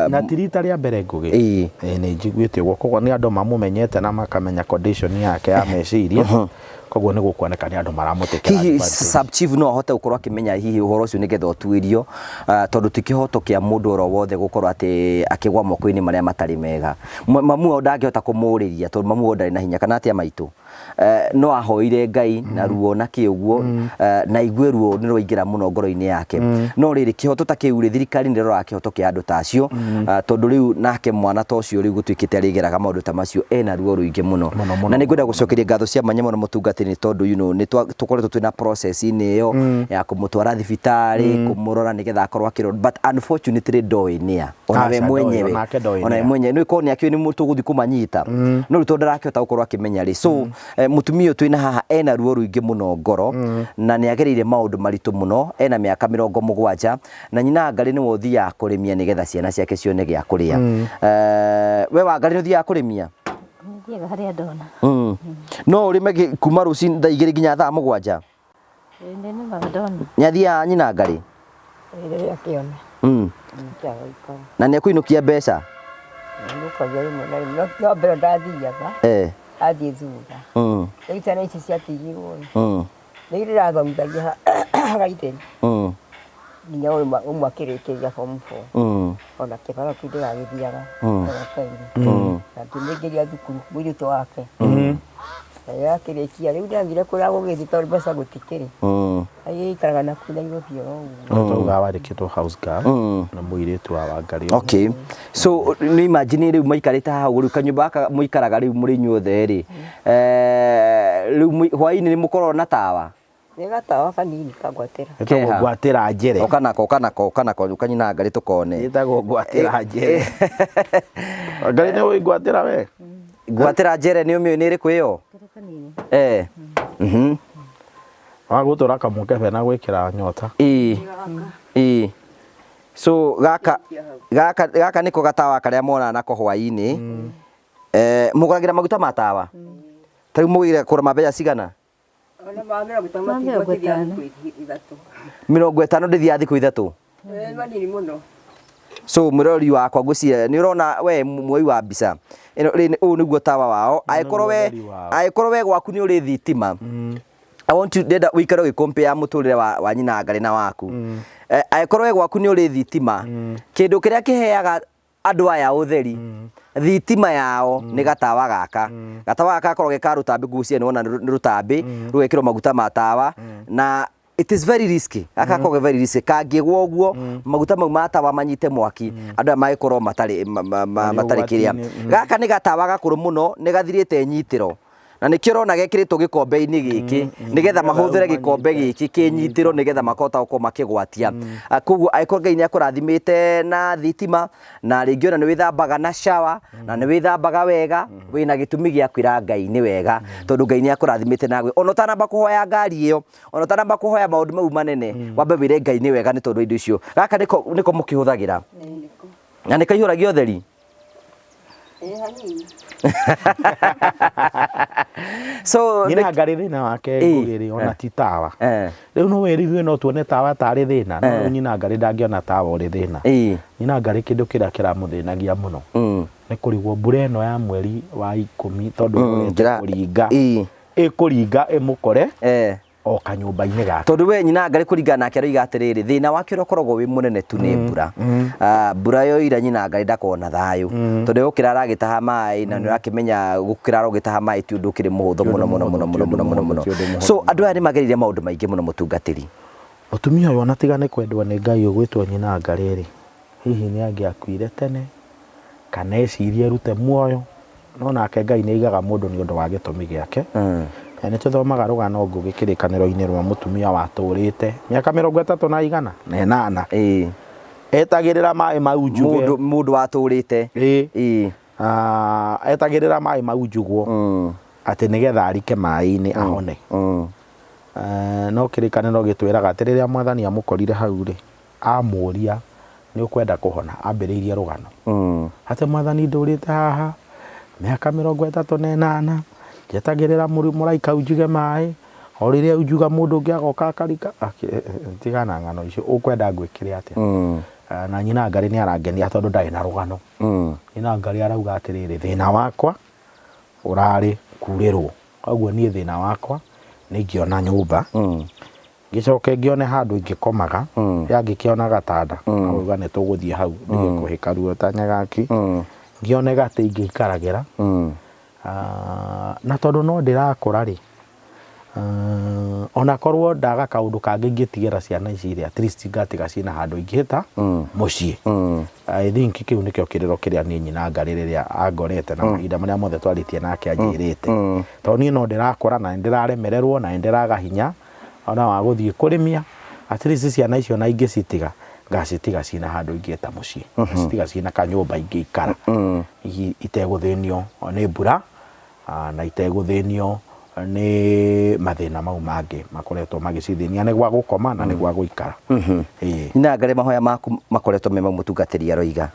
Na ti rita rĩa mbere, Ngũgĩ. Ĩĩ. Ĩĩ, nĩ njiguĩte ũguo, koguo nĩ andũ mamũmenyete na makamenya condition yake ya meciria, koguo nĩ gũkuoneka nĩ andũ maramũtĩkĩra Hihi advantage. Sub chief no ahote gũkorwo akĩmenya hihi ũhoro ũcio nĩgetha ũtuĩrio, tondũ ti kĩhoto kĩa mũndũ oro wothe gũkorwo atĩ akĩgwa moko-inĩ marĩa matarĩ mega. Mamu wao ndangĩhota kũmũrĩria tondũ mamu wao ndarĩ na hinya, kana atĩa maitũ? No ahoire Ngai na ruo na kĩ ũguo, na igue ruo nĩ rwaingĩra mũno ngoro-inĩ yake. No rĩrĩ, kĩhoto ta kĩu rĩ, thirikari nĩ ĩroraga kĩhoto kĩa andũ ta acio, tondũ rĩu nake mwana ta ũcio rĩu gũtuĩkĩte arĩgeraga maũndũ ta macio ena ruo rũingĩ mũno. Mũno, mũno, Na nĩ ngwenda gũcokeria ngatho cia mwanya mũno mũtungatĩri, nĩ tondũ nĩ tũkoretwo twĩna process-inĩ ĩyo ya kũmũtwara thibitarĩ, kũmũrora nĩgetha akorwo akĩrorwo, but unfortunately ndoĩ nĩa ona we Aca, ndoĩ, mwenyewe. Onake ndoĩ Ona we nĩa. Mwenyewe nĩ korwo nĩ akĩũĩ nĩ tũgũthiĩ kũmanyita, no rĩu tondũ ndarakĩhota gũkorwo akĩmenya rĩ, so mũtumia ũyũ twĩna haha ena ruo rũingĩ mũno ngoro, na nĩ agereire maũndũ maritũ mũno. Ena mĩaka 70, na nyina Ngarĩ nĩwe ũthiaga kũrĩmia nĩgetha ciana ciake cione gĩa kũrĩa. We wa Ngarĩ, nĩ ũthiaga kũrĩmia? Thiaga harĩa ndona. No ũrĩme kuma rũcinĩ thaa 2 nginya thaa 7? Ĩĩ, nĩ nĩmaga ndona. Nĩ athiaga nyina Ngarĩ? Rĩrĩa akĩona kĩa gũikara. Na nĩ ekũinũkia mbeca? Nũkagia rĩmwe na rĩmwe, no mbere ndathiaga, athiĩ thutha. Rĩu ciana ici ciatigirwo rĩ, nĩ ndĩrathomithagia hagaitheri nginya ũmwe akĩrĩkĩria form four. Ona kĩbaro kĩu ndĩragĩthiaga ona kairĩ, na ngĩmũingĩria thukuru mũirĩtu wake, na rĩrĩa akĩrĩkia rĩu ndĩrathire kũrĩa gũgĩthiĩ tondũ mbeca gũtikĩrĩ. Agĩikaraga nakuo Nairobi oro ũguo. Twauga wandĩkĩtwo house girl na mũirĩtu wa Wangarĩ. Okay, so nĩ imagine rĩu maikarĩte haha ũguo, rĩu kanyũmba gaka mũikaraga rĩu mũrĩ inyuothe rĩ, rĩu hwaĩ-inĩ nĩ mũkoragwo na tawa? Nĩ gatawa kanini kangwatĩra. Ĩtagwo Keha. ngwatĩra njere. Ũkanako ũkanako ũkanako ũkanyina Ngarĩ tũkone. Ĩtagwo ngwatĩra njere. Ngarĩ, nĩ ũĩ ngwatĩra we? Ngwatĩra njere nĩ ũmĩũĩ nĩ ĩrĩkũ ĩyo? Kĩrĩ kanini. Wa gũtũra kamũkebe na gwĩkĩra nyota. Ĩĩ, so gaka gaka gaka nĩko gatawa karĩa monaga nako hwaĩ-inĩ. Mũgũragĩra maguta ma tawa ta rĩu mũgĩre kũgũra ma mbeca cigana? Ona ma 50. Ma 50. Matigwo 3. 50 ndĩthiaga thikũ 3? Ĩ, manini mũno. So mwĩroreri wakwa, ngwĩciria nĩ ũrona we muoi wa mbica ĩno rĩ, ũyũ nĩguo tawa wao. Angĩkorwo we Ũtheri wao. Angĩkorwo we gwaku nĩ ũrĩ thitima, I want you, ndenda ũikare ũgĩcompare mũtũrĩre wa nyina Ngarĩ na waku. Angĩkorwo we gwaku nĩ ũrĩ thitima, kĩndũ kĩrĩa kĩheaga andũ aya ũtheri, thitima yao, nĩ gatawa gaka. Gatawa gaka gakoragwo ge ka rũtambĩ, ngwĩciria nĩ wona nĩ rũtambĩ rũgekĩrwo maguta ma tawa, na it is very risky. Gaka gakoragwo very risky, kangĩgwa ũguo maguta mau ma tawa manyite mwaki, andũ aya magĩkorwo matarĩ Marĩ matarĩ kĩrĩa. ũgwati-inĩ. Gaka nĩ gatawa gakũrũ mũno, nĩ gathirĩte nyitĩro. Na nĩkĩo ũrona gekĩrĩtwo gĩkombe-inĩ gĩkĩ nĩgetha mahũthĩre gĩkombe gĩkĩ kĩnyitĩro nĩgetha makahota gũkorwo makĩgwatia. Koguo angĩkorwo Ngai nĩ akũrathimĩte na thitima na rĩngĩ ona nĩ wĩthambaga na shower na nĩ wĩthambaga wega, wĩna gĩtũmi gĩa kwĩra Ngai nĩ wega, tondũ Ngai nĩ akũrathimĩte nawe. Ona ũtanamba kũhoya ngari ĩyo, ona ũtanamba kũhoya maũndũ mau manene, wambe wĩre Ngai nĩ wega nĩ tondũ indo icio. Gaka nĩko nĩko mũkĩhũthagĩra na nĩ kaihũragia ũtheri. Ĩ hanini. So Nyina ngarĩ thĩna wake Ĩ. ngũgĩ ona ti tawa. Eh. Rĩu no wĩre ithuĩ no tuone tawa tarĩ thĩna, no Eh. rĩu nyina ngarĩ ndangĩona tawa ũrĩ thĩna. Ĩ. Nyina ngarĩ kĩndũ kĩrĩa kĩramũthĩnagia mũno nĩ kũrigwo mbura ĩno ya mweri wa 10 tondũ ĩkoretwo Njĩra kũringa ĩ ĩkũringa ĩmũkore o kanyũmba-inĩ gake. Tondũ we nyina ngarĩ kũringana nake aroiga atĩrĩrĩ, thĩna wake ũrĩa ũkoragwo wĩ mũnene tu nĩ mbura. Mbura yoira nyina ngarĩ ndakoragwo na thayũ, tondũ egũkĩra aragĩtaha maĩ, na nĩ ũrakĩmenya gũkĩra ũgĩtaha maĩ ti ũndũ ũkĩrĩ mũhũthũ mũno mũno mũno mũno mũno mũno mũno. Ti ũndũ mũhũthũ. So andũ aya nĩ magereire maũndũ maingĩ mũno, mũtungatĩri. Mũtumia ũyũ ona tiga nĩ kwendwo nĩ Ngai ũgwĩtwo nyina ngarĩ rĩ, hihi nĩ angĩakuire tene kana ecirie rute muoyo, no nake Ngai nĩ aigaga mũndũ nĩ ũndũ wa gĩtũmi gĩake. Na nĩ tũthomaga rũgano Ngũgĩ kĩrĩkanĩro-inĩ rwa mũtumia watũrĩte mĩaka 38 etagĩrĩra maĩ mau njuge. Mũndũ mũndũ watũrĩte. Ĩ. Ĩ. Etagĩrĩra maĩ mau njugwo atĩ nĩgetha arike maĩ-inĩ ahone. No kĩrĩkanĩro gĩtwĩraga atĩ rĩrĩa mwathani amũkorire hau rĩ, amũria nĩ ũkwenda kũhona, ambĩrĩirie rũgano atĩ mwathani ndũrĩte haha mĩaka 38 njetagĩrĩra mũraika unjuge maĩ, o rĩrĩa unjuga mũndũ ũngĩ agoka akarika. Tigana ng'ano icio, ũkwenda ngwĩkĩre atĩa? Na nyina ngarĩ nĩ arangenia tondũ ndarĩ na rũgano. Nyina ngarĩ arauga atĩrĩrĩ, thĩna wakwa ũrarĩ kurĩrwo, koguo niĩ thĩna wakwa nĩ ingĩona nyũmba, ngĩcoke ngĩone handũ ingĩkomaga, ya ngĩkĩona gatanda, auga nĩ tũgũthiĩ hau ndige kũhĩka ruo ta nyagaki, ngĩone gatĩ ingĩikaragĩra. Na tondũ no ndĩrakũra rĩ, ona korwo ndaga kaũndũ kangĩ ingĩtigĩra ciana ici rĩ, at least ngatiga ciĩna handũ ingĩhĩta mũciĩ. I think kĩu nĩkĩo kĩrĩro kĩrĩa niĩ nyina ngarĩ rĩrĩa angorete na mahinda marĩa mothe twarĩtie nake anjĩrĩte, tondũ niĩ no ndĩrakũra na nĩndĩraremererwo na nĩndĩraga hinya ona wa gũthiĩ kũrĩmia. At least ciana icio na ingĩcitiga, ngacitiga ciĩna handũ ingĩta mũciĩ, ngacitiga ciĩna kanyũmba ingĩikara itegũthĩnio nĩ mbura, na itegũthĩnio nĩ mathĩna mau mangĩ makoretwo magĩcithĩnia nĩ gwa gũkoma na nĩ gwa gũikara. Ĩĩ. Nyina ngarĩ mahoya maku makoretwo me mau mũtungatĩri aroiga.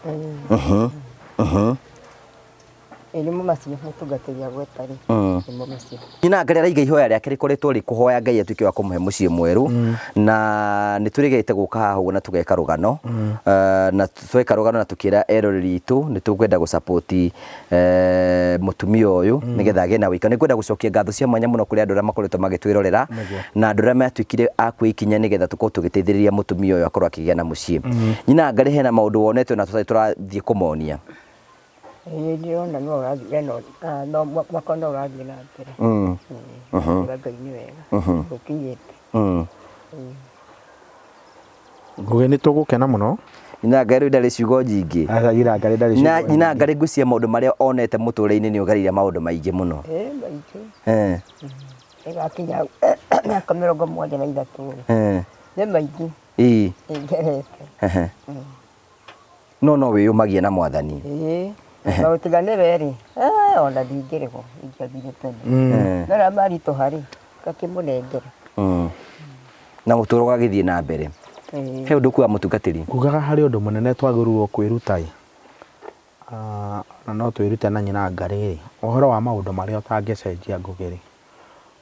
Ĩ nĩmo macio mũtungatĩri agweta rĩ, nĩmo macio. Nyina ngarĩ araiga ihoya rĩake rĩkoretwo rĩ kũhoya Ngai atuĩke wa kũmũhe mũciĩ mwerũ, na nĩ tũrĩgĩte gũka haha ũguo na tũgeka rũgano. Na tweka rũgano na tũkĩra eroreri itũ nĩ tũkwenda gũsapoti mũtumia ũyũ nĩgetha agĩe na wĩikaro. Nĩ ngwenda gũcokia ngatho cia mwanya mũno kũrĩ andũ arĩa makoretwo magĩtwĩrorera na andũ arĩa matuĩkire a kwĩikinya nĩgetha tũkorwo tũgĩteithĩrĩria mũtumia ũyũ akorwo akĩgĩa na mũciĩ. Nyina ngarĩ hena maũndũ wonete na tũtarĩ tũrathiĩ kũmonia. Ĩ ndĩrona no ũrathiĩ no no mwaka no ũrathiĩ na mbere. Ngai nĩ wega gũkinyĩte. Ngũgĩ nĩ tũgũkena mũno. Nyina ngarĩ ndarĩ ciugo nyingĩ. Aca nyina ngarĩ ndarĩ Na ciugo nyina nyingĩ. ngarĩ ngwĩciria maũndũ marĩa onete mũtũrĩre-inĩ nĩ ũgereire maũndũ maingĩ mũno. Ĩ maingĩ. Eh. Ĩgakinya mĩaka 73 rĩ, nĩ maingĩ ngerete. Ehe. No no wĩyũmagie na mwathani. Ĩĩ na gũtiga nĩwe rĩ, ona ndingĩrĩhwo ingĩathire tene. No rĩrĩa maritũha rĩ, ngakĩmũnengera. Na mũtũrũ ũgagĩthiĩ na mbere. Ĩĩ. He ũndũ kuga mũtungatĩri? Ugaga harĩ ũndũ mũnene twagĩrĩirwo kwĩruta ĩ, na no twĩrute na nyina ngarĩ rĩ, ũhoro wa maũndũ marĩa ũtangĩcenjia Ngũgĩ rĩ,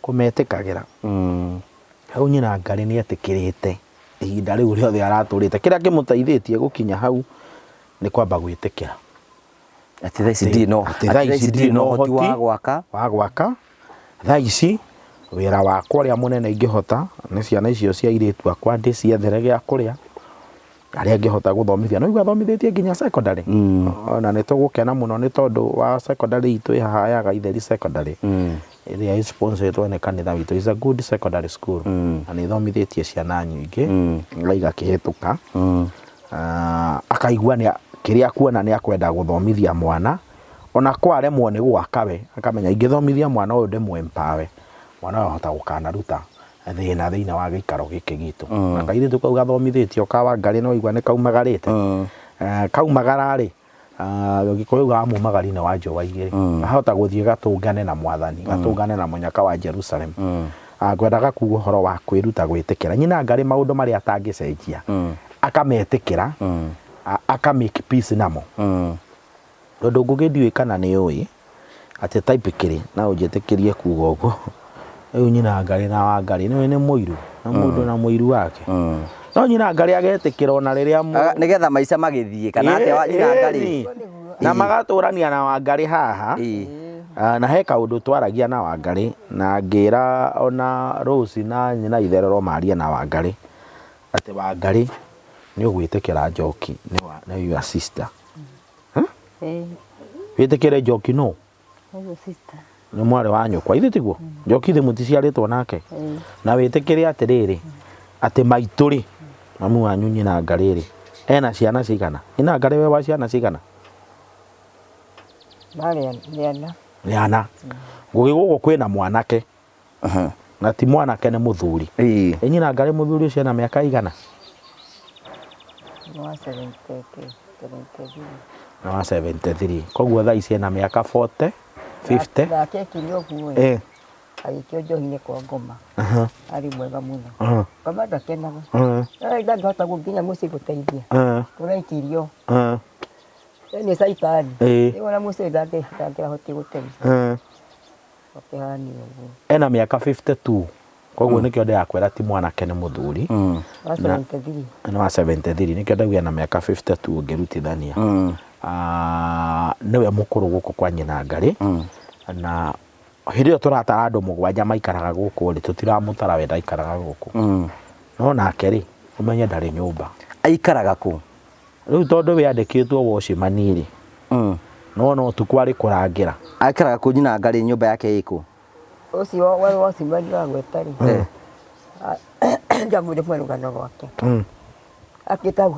kũmetĩkagĩra. Hau nyina ngarĩ nĩ etĩkĩrĩte ihinda rĩu rĩothe aratũrĩte, kĩrĩa kĩmũteithĩtie gũkinya hau nĩ kwamba gwĩtĩkĩra Atĩ thaa ici ndirĩ no atĩ thaa ici ndirĩ na ũhoti wa ũhoti gwaka. Wa gwaka. Thaa ici wĩra wakwa ũrĩa mũnene ingĩhota nĩ ciana icio cia airĩtu akwa ndĩciethere gĩa kũrĩa, arĩa ngĩhota gũthomithia. No igua athomithĩtie nginya secondary. Ona nĩ tũgũkena mũno nĩ tondũ wa secondary itũ ĩ haha ya Gaitheri Secondary, ĩrĩa ĩ sponsored nĩ kanitha witũ, is a good secondary school, na nĩ ĩthomithĩtie ciana nyingĩ na igakĩhĩtũka. Akaigua nĩ kĩrĩa akuona nĩ akwenda gũthomithia mwana Ona kwaremwo nĩ gwaka we akamenya ingĩthomithia mwana ũyũ ndĩmũ empower, mwana ũyũ ahota gũkanaruta thĩna thĩinĩ wa gĩikaro gĩkĩ gitũ. Na kairĩtu kau gathomithĩtio ka Wangarĩ nĩ waigua nĩ kaumagarĩte. Kaumagara rĩ, Gĩkũyũ ugaga mumagari nĩ wa njũa igĩrĩ. Ahota gũthiĩ gatũngane na mwathani, gatũngane na mũnyaka wa Jerusalem. Ngwendaga kuga ũhoro wa kwĩruta gwĩtĩkĩra. Nyina Ngarĩ maũndũ marĩa atangĩcenjia, akametĩkĩra, aka make peace namo. Tondũ Ngũgĩ ndiũĩ kana nĩ ũĩ, atĩ typically na ũnjĩtĩkĩrie kuga ũguo, rĩu nyina Ngarĩ na Wangarĩ nĩ ũĩ nĩ mũiru, na mũndũ na mũiru wake. No nyina Ngarĩ agetĩkĩra ona rĩrĩa Nĩgetha maica magĩthiĩ kana atĩa wa nyina Ngarĩ? Na magatũrania na Wangarĩ haha. Na he kaũndũ twaragia na Wangarĩ na ngĩra ona Rose na nyina Itherero marie na Wangarĩ atĩ Wangarĩ nĩ ũgwĩtĩkĩra Njoki nĩ your sister. Wĩtĩkĩre Njoki nũ? Nĩ mwarĩ wa nyũkwa, ithe tiguo? Njoki thĩ mũticiarĩtwo nake? Na wĩtĩkĩre atĩrĩrĩ, atĩ maitũ rĩ, mamu wanyu nyina Ngarĩ rĩ, ena ciana cigana? Nyina Ngarĩ we wa ciana cigana? Marĩ nĩ ana. Nĩ ana. Ngũgĩ gũkũ kwĩna mwanake. Na ti mwanake nĩ mũthuri. Ĩ nyina Ngarĩ mũthuri ũcio ena mĩaka igana? Nĩ wa 73. Nĩ wa 73. Koguo thaa ici ena mĩaka 40, 50. Nake akinya ũguo ĩ, agĩikio njohi-inĩ kwa ngoma. Arĩ mwega mũno. Ngoma ndakenaga. Ndangĩhota gũkinya mũciĩ gũteithia. Ũraikirio. Nĩ caitani. Rĩu ona mũciĩ ndangĩahotire gũteithia. Ũkĩhania ũguo. Ena mĩaka 52. Koguo nĩkĩo ndĩrakwĩra ti mwanake nĩ mũthuri. Wa 73. Nĩ wa 73 nĩkĩo ndauga ena mĩaka 52 ũngĩrutithania. Nĩwe mũkũrũ gũkũ kwa nyina Ngarĩ. Na hĩndĩ ĩyo tũratara andũ mũgwanja maikaraga gũkũ rĩ, tũtiramũtara we ndaikaraga gũkũ. No nake rĩ, ũmenye ndarĩ nyũmba. Aikaraga kũ? Rĩu tondũ wĩandĩkĩtwo watchman rĩ, no no ũtukũ arĩ kũrangĩra. Aikaraga kũ nyina Ngarĩ nyũmba yake ĩkũ? Ũcio wa watchman wagweta rĩ, ndamwĩre rũgano rwake. Akĩte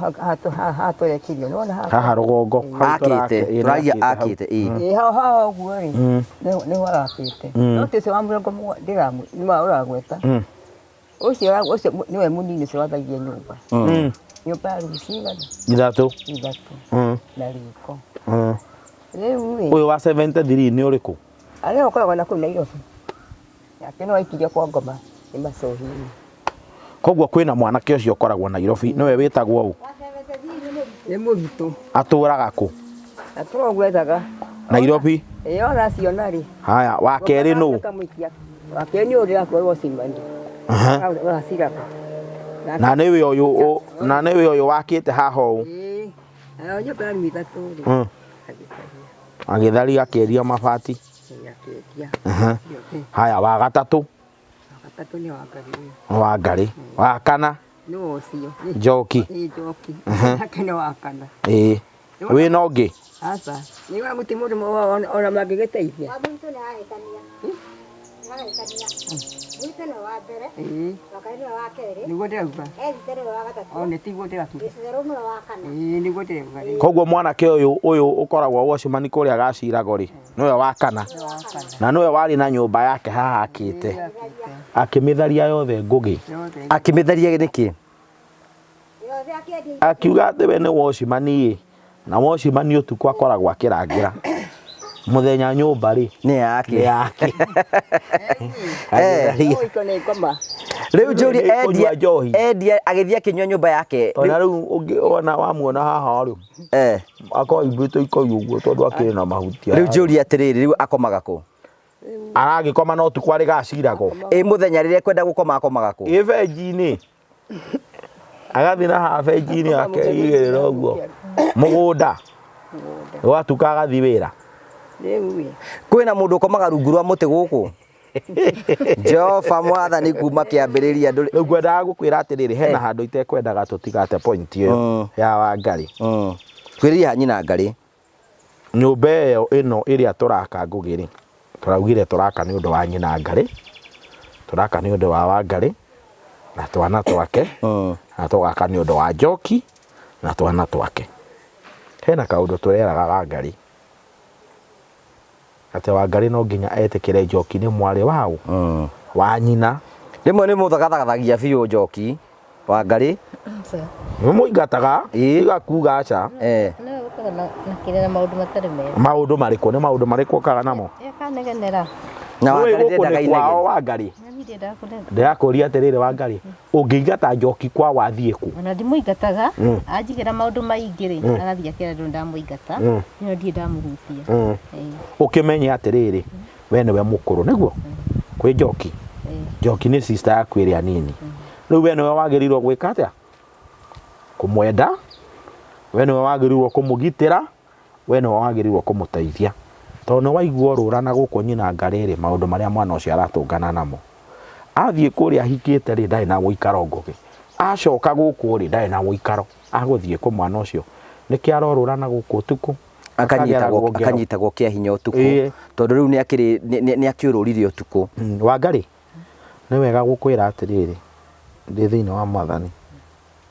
haha tũrekirio, nĩwona haha? Haha rũgongo. Akĩte, tũragia akĩte, ĩĩ. Ĩĩ, haha ũguo rĩ, nĩho arakĩte. No ti ũcio wa mũrango nĩma ũragweta. Ũcio ũcio nĩwe mũnini ũcio wathagia nyũmba. Nyũmba ya rumu cigana? Ithatũ. Ithatũ. Na riko. Rĩu rĩ. Ũyũ wa 73 nĩ ũrĩkũ? Arĩa ũkoragwo na kũu Nairobi. Nake no aikirio kwa ngoma nĩ macohi-inĩ. Koguo kwĩna mwanake ũcio ũkoragwo Nairobi, nĩwe wĩtagwo ũ? Nĩ mũritũ. Atũraga kũ? Atũraga gwethaga. Nairobi? Ĩĩ ona ciona rĩ. Haya, wa kerĩ nũ? Wa kerĩ nĩ ũrĩa akorwo watchman. Ũraciraga. Na nĩwe ũyũ, na nĩwe ũyũ wakĩte haha ũũ? Ĩĩ. Nayo nyũmba ya rumu ithatũ rĩ. Agĩtharia akĩendia mabati. Akĩendia. Haya, wa gatatũ? Wa gatatũ nĩ Wangarĩ ũyũ. Wangarĩ. Wa kana? Nĩ ũcio. Njoki. Ĩĩ Njoki. Nake nĩ wa kana. Ĩĩ. Wĩna ũngĩ? Aca. Nĩ wa gũtirĩ mũndũ ona mangĩgĩteithia. Wa mũritũ nĩ arahĩtania. Nĩ arahĩtania. Mũritũ nĩwe wa mbere. Ĩĩ. Wa kerĩ nĩwe wa kerĩ. Nĩguo ndĩrauga. Ethite nĩwe wa gatatũ. O nĩ tiguo ndĩrakiuga. Gĩcero nĩwe wa kana. Ĩĩ nĩguo ndĩrauga rĩu. Koguo mwanake ũyũ ũyũ ũkoragwo watchman kũrĩa gacirago rĩ, nĩwe wa kana. Na nĩwe warĩ na nyũmba yake haha akĩte. Akĩmĩtharia yothe Ngũgĩ. Akĩmĩtharia nĩkĩ? Akiuga atĩ we nĩ watchman ĩ, na watchman ũtukũ akoragwo akĩrangĩra. Mũthenya nyũmba rĩ, nĩ yake. Nĩ yake. Rĩu njũrie endia endia agĩthiĩ akĩnyua nyũmba yake. Ona rĩu ũngĩ ona wamuona haha rĩ, akoimbĩte ikoi ũguo tondũ akĩrĩ na mahuti. Rĩu njũrie atĩrĩrĩ, rĩu akomaga kũ? Aragĩkoma no ũtukũ arĩ gacirago. Ĩ mũthenya rĩrĩa ekwenda gũkoma akomaga kũ? Ĩ benji-inĩ. Agathiĩ na haha benji-inĩ akeigĩrĩra ũguo. Mũgũnda. Gwatuka agathiĩ wĩra. Kwĩna mũndũ ũkomaga rungu rwa mũtĩ gũkũ? Jehova mwathani kuma kĩambĩrĩria ndũrĩ. Rĩu ngwendaga gũkwĩra atĩrĩrĩ, hena handũ itekwendaga tũtigate point ĩyo ya Wangarĩ. Kwĩrĩria nyina Ngarĩ. Nyũmba ĩyo ĩno ĩrĩa tũraka Ngũgĩ rĩ, tũraugire tũraka nĩ ũndũ wa nyina Ngarĩ, tũraka nĩ ũndũ wa Wangarĩ na twana twake, na tũgaka nĩ ũndũ wa Njoki na twana twake. Hena kaũndũ tũreraga Wangarĩ. Atĩ Wangarĩ no nginya etĩkĩre Njoki nĩ mwarĩ waũ? Wa nyina. Rĩmwe nĩ mũthagathagia biũ Njoki, Wangarĩ. Nĩ mũingataga, tiga kuga aca. Nĩwe ũkaga na kĩrĩa na maũndũ matarĩ mega. Maũndũ marĩkũ? Nĩ maũndũ marĩkũ ũkaga namo? Akanegenera. Na Nĩũĩ Wangarĩ gũkũ ndendaga nĩ inegene. kwao Wangarĩ. Ndĩrakũria atĩrĩrĩ Wangarĩ, ũngĩingata Njoki kwa wathiĩ kũ? Ona ndimũingataga, anjigĩra maũndũ maingĩ rĩ, agathiĩ akera andũ ndamũingata, no ndirĩ ndamũhutia. Ũkĩmenye atĩrĩrĩ, we nĩwe mũkũrũ nĩguo kwĩ Njoki. Njoki nĩ sister yaku ĩrĩa nini. Rĩu we nĩwe wagĩrĩirwo gwĩka atĩa? Kũmwenda, we nĩwe wagĩrĩirwo kũmũgitĩra, we nĩwe wagĩrĩirwo kũmũteithia. Tondũ nĩ waigua orũra na gũkũ nyina Ngarĩ rĩ, maũndũ marĩa mwana ũcio aratũngana namo. Athiĩ kũrĩa ahikĩte rĩ, ndarĩ na ũikaro Ngũgĩ. Acoka gũkũ rĩ, ndarĩ na ũikaro. Agũthiĩ kũ mwana ũcio? Nĩkĩo arorũra na gũkũ ũtukũ. Akanyitagwo Akageragwo ngero. akanyitagwo kĩa hinya ũtukũ. Tondũ rĩu nĩ akĩrĩ nĩ akĩũrũrire ũtukũ. Wangarĩ, nĩ wega gũkwĩra atĩrĩrĩ, ndĩ thĩinĩ wa Mwathani,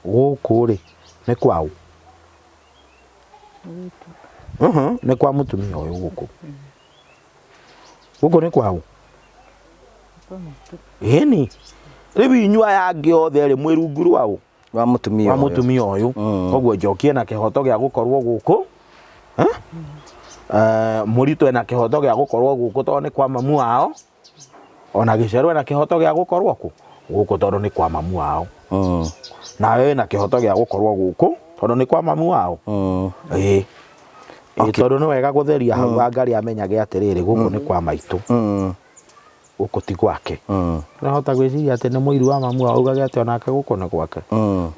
gũkũ rĩ, nĩ kwaũ? Nĩ kwa mũtumia ũyũ gũkũ. Gũkũ nĩ kwaũ? Ĩni. Rĩu inyuĩ aya angĩ othe rĩ, mwĩ rungu rwa ũ? Wa mũtumia Wa ũyũ. mũtumia ũyũ. Koguo Njoki ena kĩhoto gĩa gũkorwo gũkũ. Mũritũ ena kĩhoto gĩa gũkorwo gũkũ tondũ nĩ kwa mamu wao. Ona Gĩcerũ ena kĩhoto gĩa gũkorwo kũ? Gũkũ tondũ nĩ kwa mamu wao. Nawe wĩna kĩhoto gĩa gũkorwo gũkũ tondũ nĩ kwa mamu wao. Ĩĩ. Ĩĩ tondũ nĩ wega gũtheria hau Wangarĩ amenyage atĩrĩrĩ gũkũ nĩ kwa maitũ. Gũkũ ti gwake. Ũrahota gwĩciria atĩ nĩ mũiru wa mamu wao augage atĩ onake gũkũ nĩ gwake.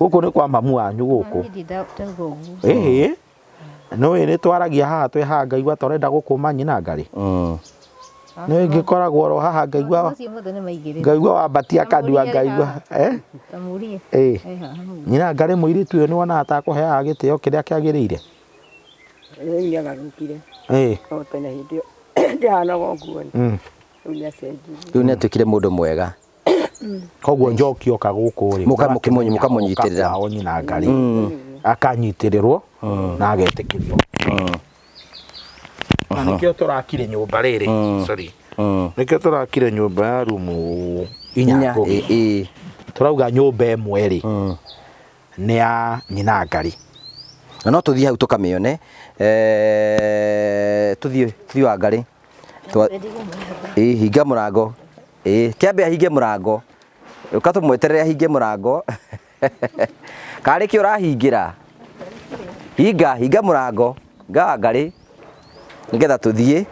Gũkũ nĩ kwa mamu wanyu gũkũ. Ĩhĩ. Nĩũĩ nĩ twaragia haha twĩ haha ngaigua ta ũrenda gũkũma nyina Ngarĩ. Nĩũĩ ngĩkoragwo oro haha ngaigua ngaigua wambatia kanua ngaigua eh? Ĩĩ. Nyina Ngarĩ mũirĩtu ũyũ nĩwonaga ta akũheaga gĩtĩo kĩrĩa kĩagĩrĩire? Rĩu nĩagarũrũkire. Ĩĩ. No tene hĩndĩ ĩyo ndĩahanaga ũguo. Rĩu nĩacenjirie. Rĩu nĩatuĩkire mũndũ mwega. Koguo Njoki oka gũkũ rĩ, Mũkamũnyitĩrĩra. Kwao nyina Ngarĩ akanyitĩrĩrwo na agetĩkĩrio. Na nĩkĩo tũrakire nyũmba rĩrĩ, sorry, nĩkĩo tũrakire nyũmba ya rumu inya Ngũgĩ. Tũrauga nyũmba ĩmwe rĩ, nĩ ya nyina Ngarĩ. Na no tũthiĩ hau tũkamĩone. Tũthiĩ tũthiĩ Wangarĩ. Ĩĩ hinga mũrango. Ĩĩ kĩambe ahinge mũrango. Ũka tũmweterere ahinge mũrango. Karĩ kĩ ũrahingĩra? Hinga, hinga mũrango. Hinga Wangarĩ. Nĩgetha tũthiĩ.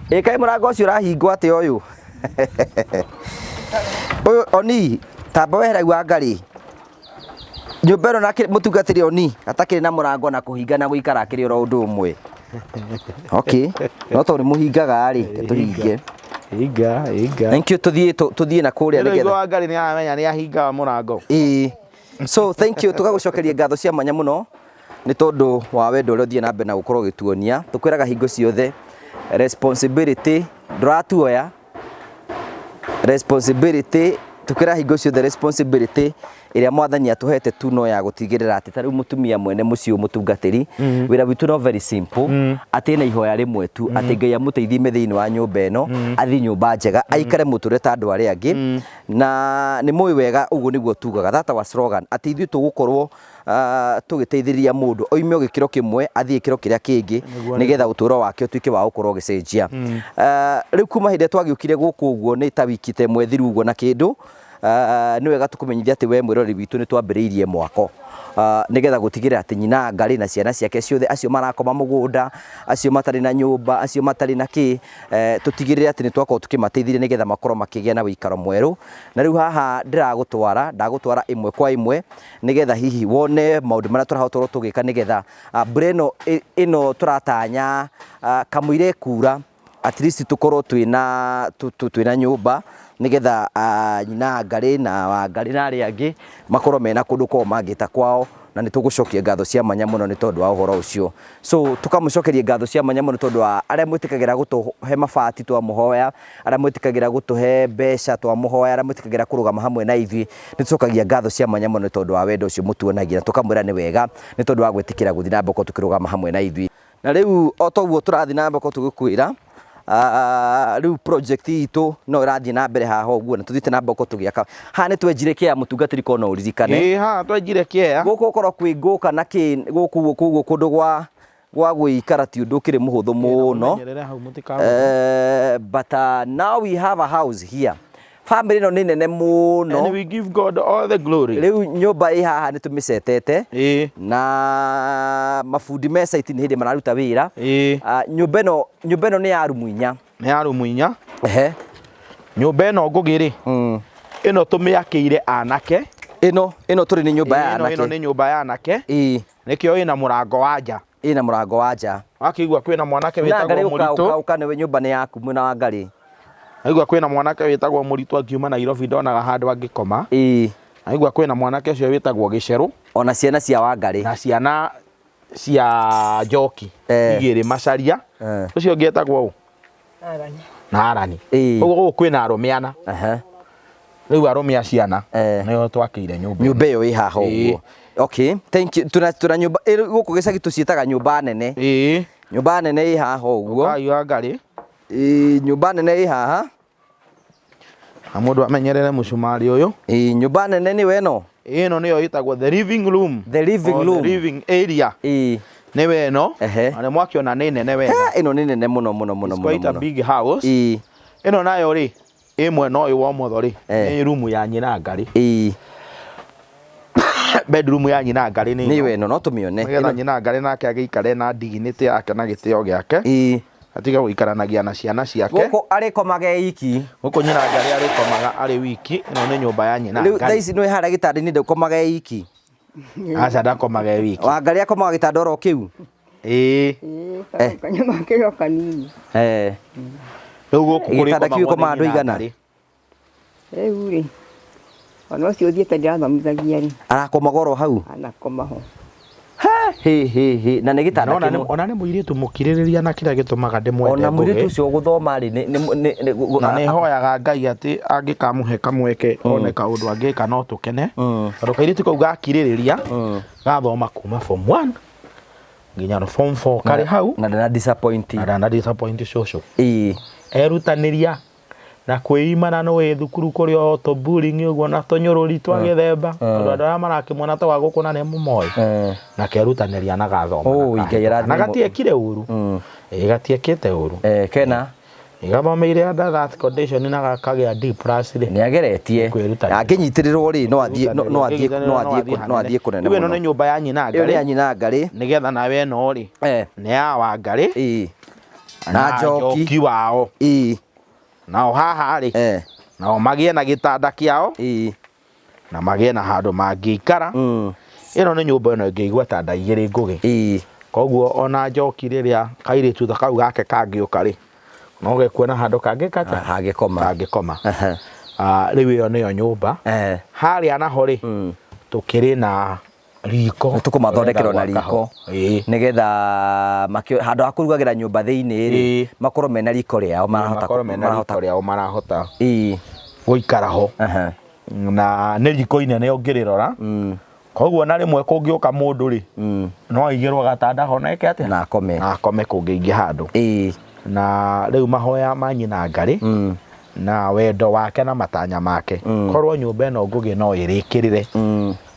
Ĩ kaĩ mũrango ũcio ũrahingwo atĩa ũyũ? Ũyũ oni tamba wehere hau Wangarĩ. Nyũmba ĩno na mũtungatĩri oni atakĩrĩ na mũrango na kũhinga na gũikara akĩrĩ oro ũndũ ũmwe. Okay. No tondũ nĩ mũhingaga rĩ, reke tũhinge. Hinga, hinga. Thank you tũthiĩ tũthiĩ na kũrĩa nĩgetha. Nĩgetha. Wangarĩ nĩ aramenya nĩ ahingaga mũrango. Ĩĩ. So thank you tũgagũcokeria ngatho cia mwanya mũno nĩ tondũ wa wendo ũrĩa ũthiĩ na mbere na gũkorwo ũgĩtuonia. Tũkwĩraga hingo ciothe responsibility ndũratuoya responsibility tũkwĩra hingo ciothe responsibility ĩrĩa mwathani atũhete tu no ya gũtigĩrĩra atĩ ta rĩu mũtumia mwene mũciĩ ũyũ mũtungatĩri wĩra witũ no very simple atĩ ena ihoya rĩmwe tu atĩ Ngai amũteithie me thĩinĩ wa nyũmba ĩno athiĩ nyũmba njega aikare mũtũrĩre ta andũ arĩa angĩ na nĩ mũĩ wega ũguo nĩguo tugaga that our slogan atĩ ithuĩ tũgũkorwo tũgĩteithĩrĩria mũndũ oime o gĩkĩro kĩmwe athiĩ gĩkĩro kĩrĩa kĩngĩ nĩgetha ũtũro wake ũtuĩke wa gũkorwo ũgĩcenjia. Rĩu kuma hĩndĩ ĩrĩa twagĩũkire gũkũ ũguo nĩ ta wiki ta ĩmwe thiru ũguo na kĩndũ, nĩ wega tũkũmenyithie atĩ we mwĩroreri witũ nĩ twambĩrĩirie mwako nĩgetha gũtigĩrĩra atĩ nyina Ngarĩ na ciana ciake ciothe acio marakoma mũgũnda, acio matarĩ na nyũmba, acio matarĩ na kĩ, tũtigĩrĩre atĩ nĩ twakorwo tũkĩmateithĩrĩria nĩgetha makorwo makĩgĩa na ũikaro mwerũ. Na rĩu haha ndĩragũtwara, ndagũtwara ĩmwe kwa ĩmwe nĩgetha hihi wone maũndũ marĩa tũrahotorwo tũgĩka nĩgetha mbura ĩno ĩno tũratanya kamũira ĩkura at least tũkorwo twĩna twĩna nyũmba nĩgetha nyina Ngarĩ na Wangarĩ na arĩa angĩ makorwo mena kũndũ kwao mangĩta kwao na nĩ tũgũcokia ngatho cia mwanya mũno nĩ tondũ wa ũhoro ũcio. So tũkamũcokeria ngatho cia mwanya mũno tondũ wa arĩa mwĩtĩkagĩra gũtũhe mabati twamũhoya, arĩa mwĩtĩkagĩra gũtũhe mbeca twamũhoya, arĩa mwĩtĩkagĩra kũrũgama hamwe na ithuĩ, nĩ tũcokagia ngatho cia mwanya mũno nĩ tondũ wa wendo ũcio mũtuonagia na tũkamwĩra nĩ wega nĩ tondũ wa gwĩtĩkĩra gũthiĩ na mbere gũkorwo tũkĩrũgama hamwe na ithuĩ. Na rĩu o toguo tũrathiĩ na mbere tũgĩkwĩra, rĩu project itũ no ĩrathiĩ na mbere haha ũguo, na tũthiĩte na mbere tũgĩaka. Haha nĩ twenjire kĩea, mũtungatĩri, korwo no ũririkane. Ĩĩ, haha twenjire kĩea. Gũkũ gũkorwo kwĩ ngũka na kĩ gũkũ ũguo kũndũ gwa gũikara ti ũndũ ũkĩrĩ mũhũthũ mũno. Mũmenyerere hau mũtikagũe. But now we have a house here. Family ĩno nĩ nene mũno. And we give God all the glory. Rĩu nyũmba ĩ haha nĩ tũmĩcetete na mabundi me site nĩ hĩndĩ mararuta wĩra. Ah, nyũmba ĩno nĩ ya rumu 4. Nĩ ya rumu 4. Ehe. Nyũmba ĩno, Ngũgĩ rĩ, ĩno tũmĩakĩire anake. Ĩno tũrĩ nĩ nyũmba ya Ĩno anake. nĩ nyũmba ya anake. Nĩkĩo ĩna mũrango wa nja. Ĩna mũrango wa nja. Wakĩigua kwĩna mwanake Na wĩtagwo ngarĩ ũka Mũritũ. ũka ũka, nĩwe nyũmba nĩ yaku mwena wa ngarĩ. Aigua kwĩna mwanake wĩtagwo Mũritũ akiuma Nairobi ndonaga handũ angĩkoma. Aigua kwĩna mwanake ũcio wĩtagwo Gĩcerũ. Ona ciana cia Wangarĩ. Na ciana cia Njoki igĩrĩ, Macaria. Ũcio ũngĩ etagwo ũ? Arani. Na Arani. Ũguo gũkũ kwĩna arũme ana. Rĩu arũme a ciana nĩo twakĩire nyũmba. Nyũmba ĩyo ĩ haha ũguo. Okay, thank you. Tuna nyũmba gũkũ gĩcagi tũciĩtaga nyũmba nene. Nyũmba nene ĩ haha ũguo. Ũkai Wangarĩ. Ĩĩ, nyũmba nene ĩ haha. Na mũndũ amenyerere mũcumarĩ ũyũ. Ĩĩ, nyũmba nene nĩwe ĩno. Ĩno nĩyo ĩtagwo the living room. The living Or room. the living area. Nĩwe ĩno. Na nĩ mwakĩona nĩ nene wega. Ĩno nĩ nene mũno mũno mũno It's mũno quite a mũno. big house. Ĩno nayo rĩ, ĩ mwena ũyũ wa ũmotho rĩ, nĩ rumu ya nyina Ngarĩ. Bedroom ya nyina Ngarĩ nĩ Nĩyo ĩno, no tũmĩone. Nĩgetha Ĩno- nyina Ngarĩ nake agĩikare na dignity yake na gĩtĩo gĩake. Atige gũikaranagia na ciana ciake. Gũkũ arĩkomaga e iki. Gũkũ nyina Ngarĩ arĩkomaga arĩ wiki. Ĩno nĩ nyũmba ya nyina Rĩu thaa Ngarĩ. ici nĩ harĩa gĩtanda-inĩ ndũkomaga e iki. Aca, ndakomaga e wiki. Wangarĩ akomaga gĩtanda oro kĩu. Ĩĩ. Ĩĩ, kanyũmba kĩrĩ o kanini. Rĩu gũkũ Gĩtanda kĩu kũrĩkomagwo gĩkomaga nĩ andũ nyina aigana? Ngarĩ. Rĩu rĩ, ona ũcio ũthiĩte ndĩrathomithagia rĩ, Arakomaga oro hau. Anakoma ho. Hĩ hĩ hĩ, na nĩ gĩtanda Ona nĩ kĩmwe. Ona nĩ mũirĩtu mũkirĩrĩria na kĩrĩa gĩtũmaga ndĩmwende, Ona mũirĩtu Ngũgĩ. ũcio gũthoma rĩ nĩ Na nĩ hoyaga Ngai atĩ angĩkamũhe kamweke one kaũndũ angĩka no tũkene, tondũ kairĩtu kau gakirĩrĩria, gathoma kuma form 1 nginya form 4 karĩ hau. Na ndana disappoint. Na ndana disappoint cũcũ. Ĩĩ. Erutanĩria na kwĩima, na nĩ thukuru kũrĩ o tũ-bullying ũguo na tũnyũrũri twa gĩthemba, tondũ andũ arĩa marakĩmuona ta wa gũkũ na nĩ mũmoĩ, na kerutanĩria na gathoma Oh, na Ngai kahĩtũka. arathime. Na gatiekire ũru. Ĩĩ, gatiekĩte ũru. Kena Gathomeire under that condition na gakagĩa D plus rĩ. Nĩ ageretie. Kwĩrutanĩria. Angĩnyitĩrĩrwo rĩ, no athiĩ kũnene Rĩu ĩno mũno. nĩ nyũmba ya nyina Ĩyo nĩ ya Ngarĩ. nyina Ngarĩ. Nĩgetha nawe ĩno rĩ, nĩ ya Wangarĩ Na Njoki. Njoki wao. Nao haha rĩ, nao magĩe na gĩtanda kĩao na magĩe na handũ mangĩikara. Ĩno nĩ nyũmba ĩno ĩngĩigua tanda igĩrĩ, Ngũgĩ. Koguo ona Njoki rĩrĩa kairĩtu ta kau gake kangĩũka rĩ, no gekuona handũ kangĩ kata hangĩkoma. Kangĩkoma. Ah, rĩu ĩyo nĩyo nyũmba. Harĩa naho rĩ, tũkĩrĩ na riko. Tũkũmathondekera na Gwaka ho. riko nĩgetha handũ ha kũrugagĩra nyũmba thĩinĩ rĩ, makorwo mena riko rĩao marahota Makorwo mena marahota riko rĩao marahota gũikara ho, na nĩ riko inene ũngĩrĩrora. Koguo na rĩmwe kũngĩũka mũndũ rĩ, no aigĩrwo gatanda ho na eke atĩa? Na akome. Na akome kũngĩingĩ handũ. Na rĩu mahoya ma nyina Ngarĩ na wendo wake na matanya make, korwo nyũmba ĩno, Ngũgĩ, no ĩrĩkĩrĩre,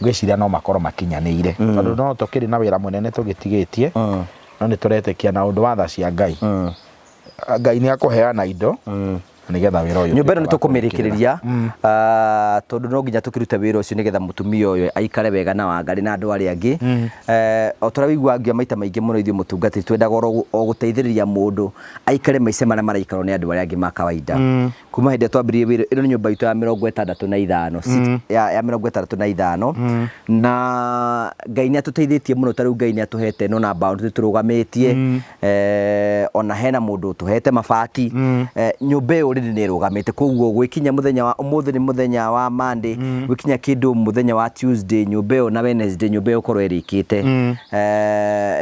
ngwĩciria no makorwo makinyanĩire, tondũ no tũkĩrĩ na wĩra mũnene tũgĩtigĩtie, no nĩ tũretĩkia na ũndũ wa tha cia Ngai, Ngai nĩ akũheana indo nĩgetha wĩra ũyũ Nyũmba ĩno nĩ ũtuĩke wa tũkũmĩrĩkĩrĩria, tondũ no nginya tũkĩrute wĩra ũcio nĩgetha mũtumia ũyũ aikare wega na Wangarĩ na andũ arĩa angĩ. O ta ũrĩa wĩiguaga ngiuga maita maingĩ mũno, ithuĩ mũtungatĩri twendaga o gũteithĩrĩria mũndũ aikare maica marĩa maraikarwo nĩ andũ arĩa angĩ ma kawaida. Kuma hĩndĩ ĩrĩa twambĩrĩirie wĩra, ĩno nĩ nyũmba itũ ya 65, ya 65, na Ngai nĩ atũteithĩtie mũno. Ta rĩu Ngai nĩ atũhete no na boundary tũrũgamĩtie, ona hena mũndũ ũtũhete mabati. Nyũmba ĩyo Already nĩ ĩrũgamĩte, koguo gwĩkinya mũthenya wa ũmũthĩ, nĩ mũthenya wa Monday, gwĩkinya kĩndũ mũthenya wa Tuesday nyũmba ĩyo, na Wednesday nyũmba ĩyo ĩkorwo ĩrĩkĩte,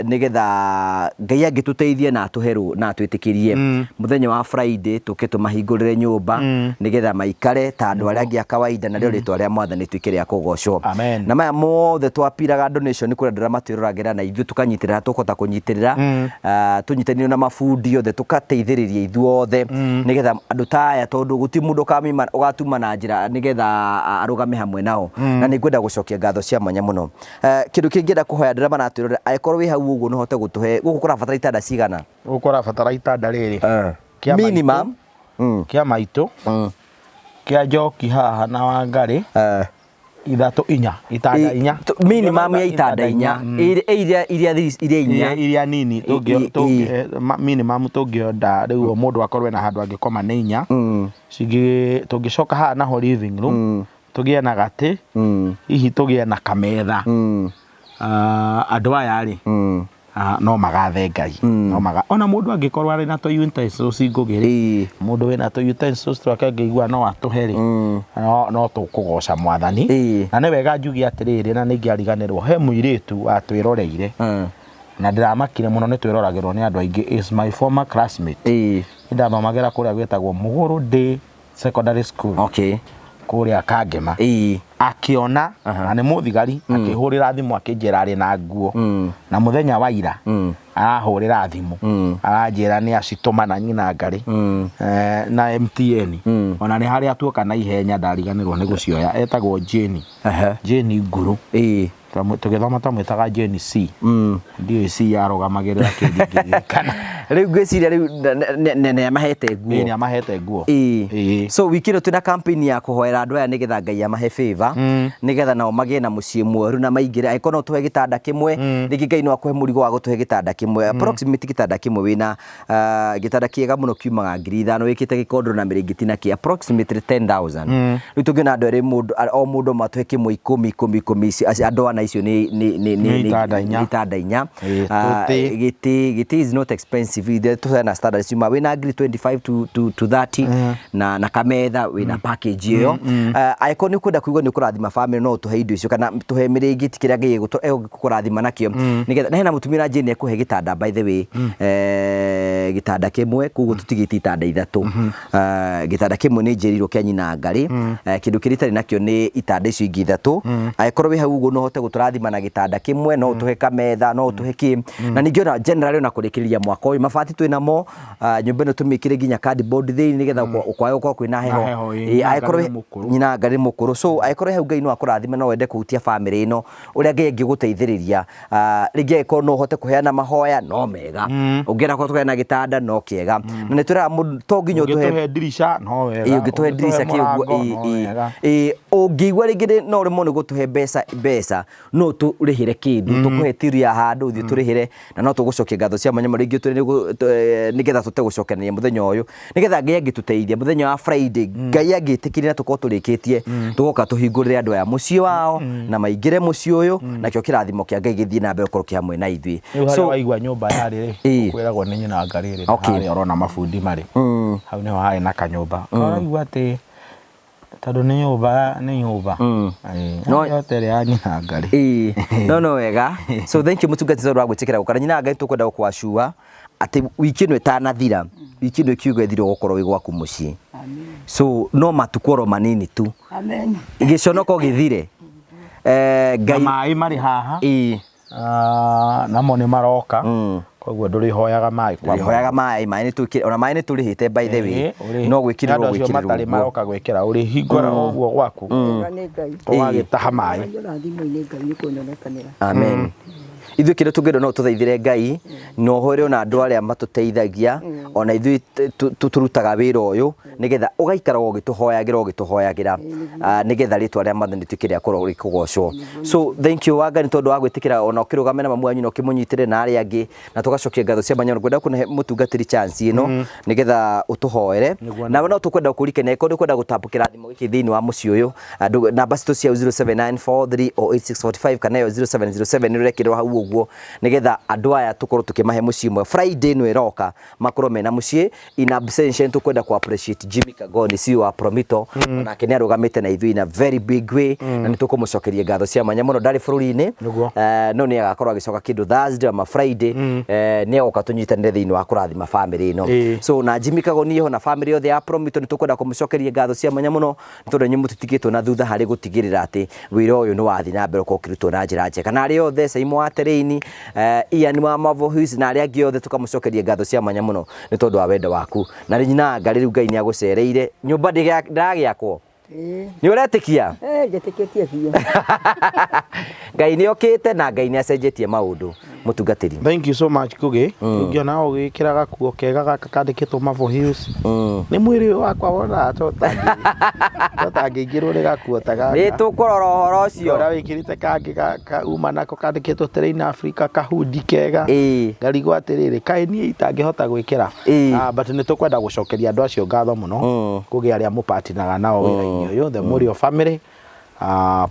nĩgetha Ngai angĩtũteithia na atũhe na atwĩtĩkĩrie, mũthenya wa Friday tũke tũmahingũrĩre nyũmba nĩgetha maikare ta andũ arĩa angĩ a kawaida, na rĩo rĩtwa rĩa Mwathani tuĩke rĩa kũgocwo. Amen. Na maya mothe twapiraga donation kũrĩ andũ arĩa matwĩroragĩra, na ithuĩ tũkanyitĩrĩra, tũkũhota kũnyitĩrĩra, tũnyitanĩire na mabundi othe, tũgateithĩrĩria ithuothe nĩgetha andũ ta aya, tondũ gũtirĩ mũndũ ũkamima ũgatuma na njĩra nĩgetha arũgame hamwe nao. Na nĩ ngwenda gũcokia ngatho cia mwanya mũno. Kĩndũ kĩngĩ ngĩenda kũhoya andũ arĩa maratwĩrorera, angĩkorwo wĩ hau ũguo no ũhote gũtũhe, gũkũ kũrabatara itanda cigana? Gũkũ ũrabatara itanda rĩrĩ kĩa minimum kĩa maitũ, kĩa Njoki haha na Wangarĩ, ithatũ, inya, itanda inya. Minimum ya itanda inya. Iria iria iria inya. Iria iria nini minimum tũngĩonda rĩu o mũndũ akorwo ena handũ angĩkoma nĩ inya. Cingĩ tũngĩcoka haha naho living room, tũgĩe na gatĩ, hihi tũgĩe na kametha. Andũ aya rĩ, no magathe Ngai, no maga ona mũndũ angĩkorwo arĩ na tũ utensils ngũgĩ rĩ, mũndũ wĩna tũ utensils twake angĩigua no atũhe rĩ, no tũkũgoca Mwathani. Na nĩ wega njuge atĩrĩrĩ, na nĩ ingĩariganĩrwo, he mũirĩtu watwĩroreire na ndĩramakire mũno, nĩ twĩroragĩrwo nĩ andũ aingĩ, is my former classmate. Nĩ ndathomagĩra kũrĩa gwĩtagwo Mũgũrũ Day Secondary School, kũrĩa Kangema. Akĩona na nĩ mũthigari, akĩhũrĩra thimũ akĩnjĩra arĩ na nguo, na mũthenya wa ira arahũrĩra thimũ aranjĩra nĩ acitũma na nyina ngarĩ na MTN, ona nĩ harĩa tuoka na ihenya ndariganĩrwo nĩ gũcioya. Etagwo Jane, Jane Nguru. Tũgĩthoma twamwĩtaga Jane C. Ndiũĩ C yarũgamagĩrĩra kĩndũ ngĩririkana. Rĩu ngwĩciria rĩu nĩ amahete nguo. Ĩĩ, nĩ amahete nguo. So wiki ĩno twĩna campaign ya kũhoera andũ aya nĩgetha Ngai amahe favor, nĩgetha nao magĩe na mũciĩ mwerũ na maingĩre. Angĩkorwo no tũhe gĩtanda kĩmwe, rĩngĩ Ngai no akũhe mũrigo wa gũtũhe gĩtanda kĩmwe, approximate gĩtanda kĩmwe wĩna gĩtanda kĩega mũno kiumaga 5,000, wĩkĩte gĩkondoro na mĩrĩngĩti na kĩ, approximately 10,000. Rĩu tũngĩona andũ erĩ, mũndũ o mũndũ ũmwe atũhe kĩmwe, ikũmi ikũmi ikũmi, andũ ana icio nĩ Nĩ itanda inya. Nĩ itanda inya. Tũtĩ. Gĩtĩ is not expensive, ithe tũheana standard ciuma wĩna ngiri 25 to 30 na kametha wĩna package ĩyo. Angĩkorwo nĩ ũkwenda kũigua nĩ ũkũrathima family, no ũtũhe indo icio kana tũhe mĩrĩngĩti, kĩrĩa Ngai egũkũrathima nakĩo, nĩgetha na hena mũtumia na Jane ekũhe gĩtanda, by the way, gĩtanda kĩmwe, koguo tũtigĩtie itanda ithatũ. Gĩtanda kĩmwe nĩ njĩrĩirwo kĩa nyina ngarĩ. Kĩndũ kĩrĩa itarĩ nakĩo nĩ itanda icio ingĩ ithatũ. Angĩkorwo wĩ hau ũguo no ũhote gũtũrathima na gĩtanda kĩmwe, no ũtũhe kametha, no ũtũhe kĩ, na ningĩ ona generally ona kũrĩkĩrĩria mwaka ũyũ, mabati twĩ namo, nyũmba ĩno tũmĩkĩre nginya cardboard thĩinĩ nĩgetha kwaga gũkorwo kwĩna heho. Heho, ĩĩ. Nyina angĩkorwo Ngarĩ nĩ mũkũrũ. Nyina ngarĩ nĩ mũkũrũ, so angĩkorwo hau Ngai no akũrathime no wende kũhutia family ĩno, ũrĩa Ngai angĩgũteithĩrĩria, rĩngĩ angĩkorwo no ũhote kũheana mahoya no mega, ũngĩenda kũheana gĩtanda no kĩega, na nĩ twĩraga mũndũ to nginya ũtũhe. Ũngĩtũhe ndirica no wega. Ũngĩtũhe ndirica kĩ ũguo. Mũrango, no wega. Ũngĩigua rĩngĩ no ũremwo nĩ gũtũhe mbeca, no tũrĩhĩre kĩndũ, tũkũhe tiru ya handũ ũthiĩ tũrĩhĩre, na no tũgũcokia ngatho cia mwanya rĩngĩ tũrĩ nĩgetha tũte gũcokanĩria mũthenya ũyũ, nĩgetha Ngai angĩtũteithia mũthenya wa Friday, Ngai angĩtĩkĩria na tũkorwo tũrĩkĩtie, tũgoka tũhingũrĩre andũ aya mũciĩ wao na maingĩre mũciĩ ũyũ, nakĩo kĩrathimo kĩa Ngai gĩthiĩ na mbere gũkorwo kĩ hamwe na ithuĩ. Rĩu harĩa waigua nyũmba yarĩ rĩ, kwĩragwo nĩ nyina ngarĩ rĩ, harĩa ũrona mabundi marĩ hau nĩho harĩ na kanyũmba ũraigua atĩ tondũ nĩ nyũmba, nĩ nyũmba. Yote ĩrĩa ya nyina ngarĩ. No wega. So thank you mũtungati tondũ wa gwĩtĩkĩra gũka. Na nyina Ngai tũkwenda gũkwacua atĩ wiki ĩno ĩtanathira, wiki ĩno ĩkiuga ĩthire, ũgũkorwo wĩ gwaku mũciĩ. Amen. So no matukũ oro manini tu. Amen. Gĩconoko gĩthire. Na Ngai maĩ marĩ haha. Namo nĩ maroka, koguo ndũrĩhoyaga maĩ kwa Ndũrĩhoyaga maĩ, maĩ nĩ twĩkĩre, ona maĩ nĩ tũrĩhĩte by the way. No gwĩkĩrĩrwo Andũ acio gwĩkĩrĩrwo matarĩ ũguo. Maroka gwĩkĩra, ũrĩhingũra ũguo gwaku Wega nĩ Ngai. Ũgagĩtaha maĩ. Ũra thimũ-inĩ Ngai nĩ kũnyonekanĩra. Amen. Ithuĩ kĩrĩa tũngĩenda no tũthaithĩre Ngai na ũhore ona andũ arĩa matũteithagia, ona ithuĩ tũrutaga wĩra ũyũ nĩgetha ũgaikaraga ũgĩtũhoyagĩra ũgĩtũhoyagĩra, nĩgetha rĩtwa rĩa Mwathani rĩtuĩke rĩa kũrwo rĩkũgocwo. So thank you Wangari tondũ wa gwĩtĩkĩra ona ũkĩrũgame na mamu wanyu na ũkĩmũnyitĩre na arĩa angĩ, na tũgacokia ngatho cia mwanya. Ngwenda kũhe mũtungatĩri chance ĩno nĩgetha ũtũhoere. Nawe no tũkwenda gũkũririkania angĩkorwo nĩ ũkwenda gũtambũkĩra thimũ gĩkĩ thĩinĩ wa mũciĩ ũyũ, andũ namba citũ cia 0794308645 kana ĩyo 0707 nĩ ũrekĩrwo hau ũguo. Ũguo nĩgetha andũ aya tũkorwo tũkĩmahe mũciĩ mwega. Friday ĩno ĩroka makorwo mena mũciĩ. In absentia tũkwenda ku appreciate Jimmy Kagoni, CEO wa Promito. Onake nĩ arũgamĩte na ithuĩ in a very big way, na nĩ tũkũmũcokeria ngatho cia mwanya mũno. Ndarĩ bũrũri-inĩ. No nĩ agakorwo agĩcoka kĩndũ Thursday ama Friday. Nĩ agoka tũnyitanĩre thĩinĩ wa kũrathima family ĩno. So na Jimmy Kagoni ho na family yothe ya Promito, nĩ tũkwenda kũmũcokeria ngatho cia mwanya mũno, nĩ tondũ inyuĩ mũtitigĩtwo na thutha harĩ gũtigĩrĩra atĩ wĩra ũyũ nĩ wathiĩ na mbere ũkorwo ũkĩrutwo na njĩra njega. Na arĩa othe, Saimo wa Tereini, Ian wa Marvel Hughes, na arĩa angĩ othe, tũkamũcokeria ngatho cia mwanya mũno nĩ tondũ wa wendo waku. Na nyina Ngarĩ, rĩu Ngai nĩ agũcereire, nyũmba ndĩragĩakwo. Nĩ ũretĩkia? Njĩtĩkĩtie biũ. Ngai nĩ okĩte na Ngai nĩ acenjetie maũndũ, mũtungatĩri. Thank you so much, Ngugi. Ũngĩona ũgĩkĩra gakuo kega gaka kandĩkĩtwo Marvel Hills, nĩ mwĩrĩ ũyũ wakwa wonaga totangĩingĩrwo nĩ gakuo ta gaka. Nĩ tũkũrora ũhoro ũcio. Ũrĩa wĩkĩrĩte kangĩ uma nako kandĩkĩtwo Terrain Africa, kahundi kega. Ngarigwo atĩrĩrĩ, kaĩ niĩ itangĩhota gwĩkĩra? But nĩ tũkwenda gũcokeria andũ acio ngatho mũno, Ngugi, arĩa mũpatinaga nao wĩra-inĩ ũyũ, the Mũrio family,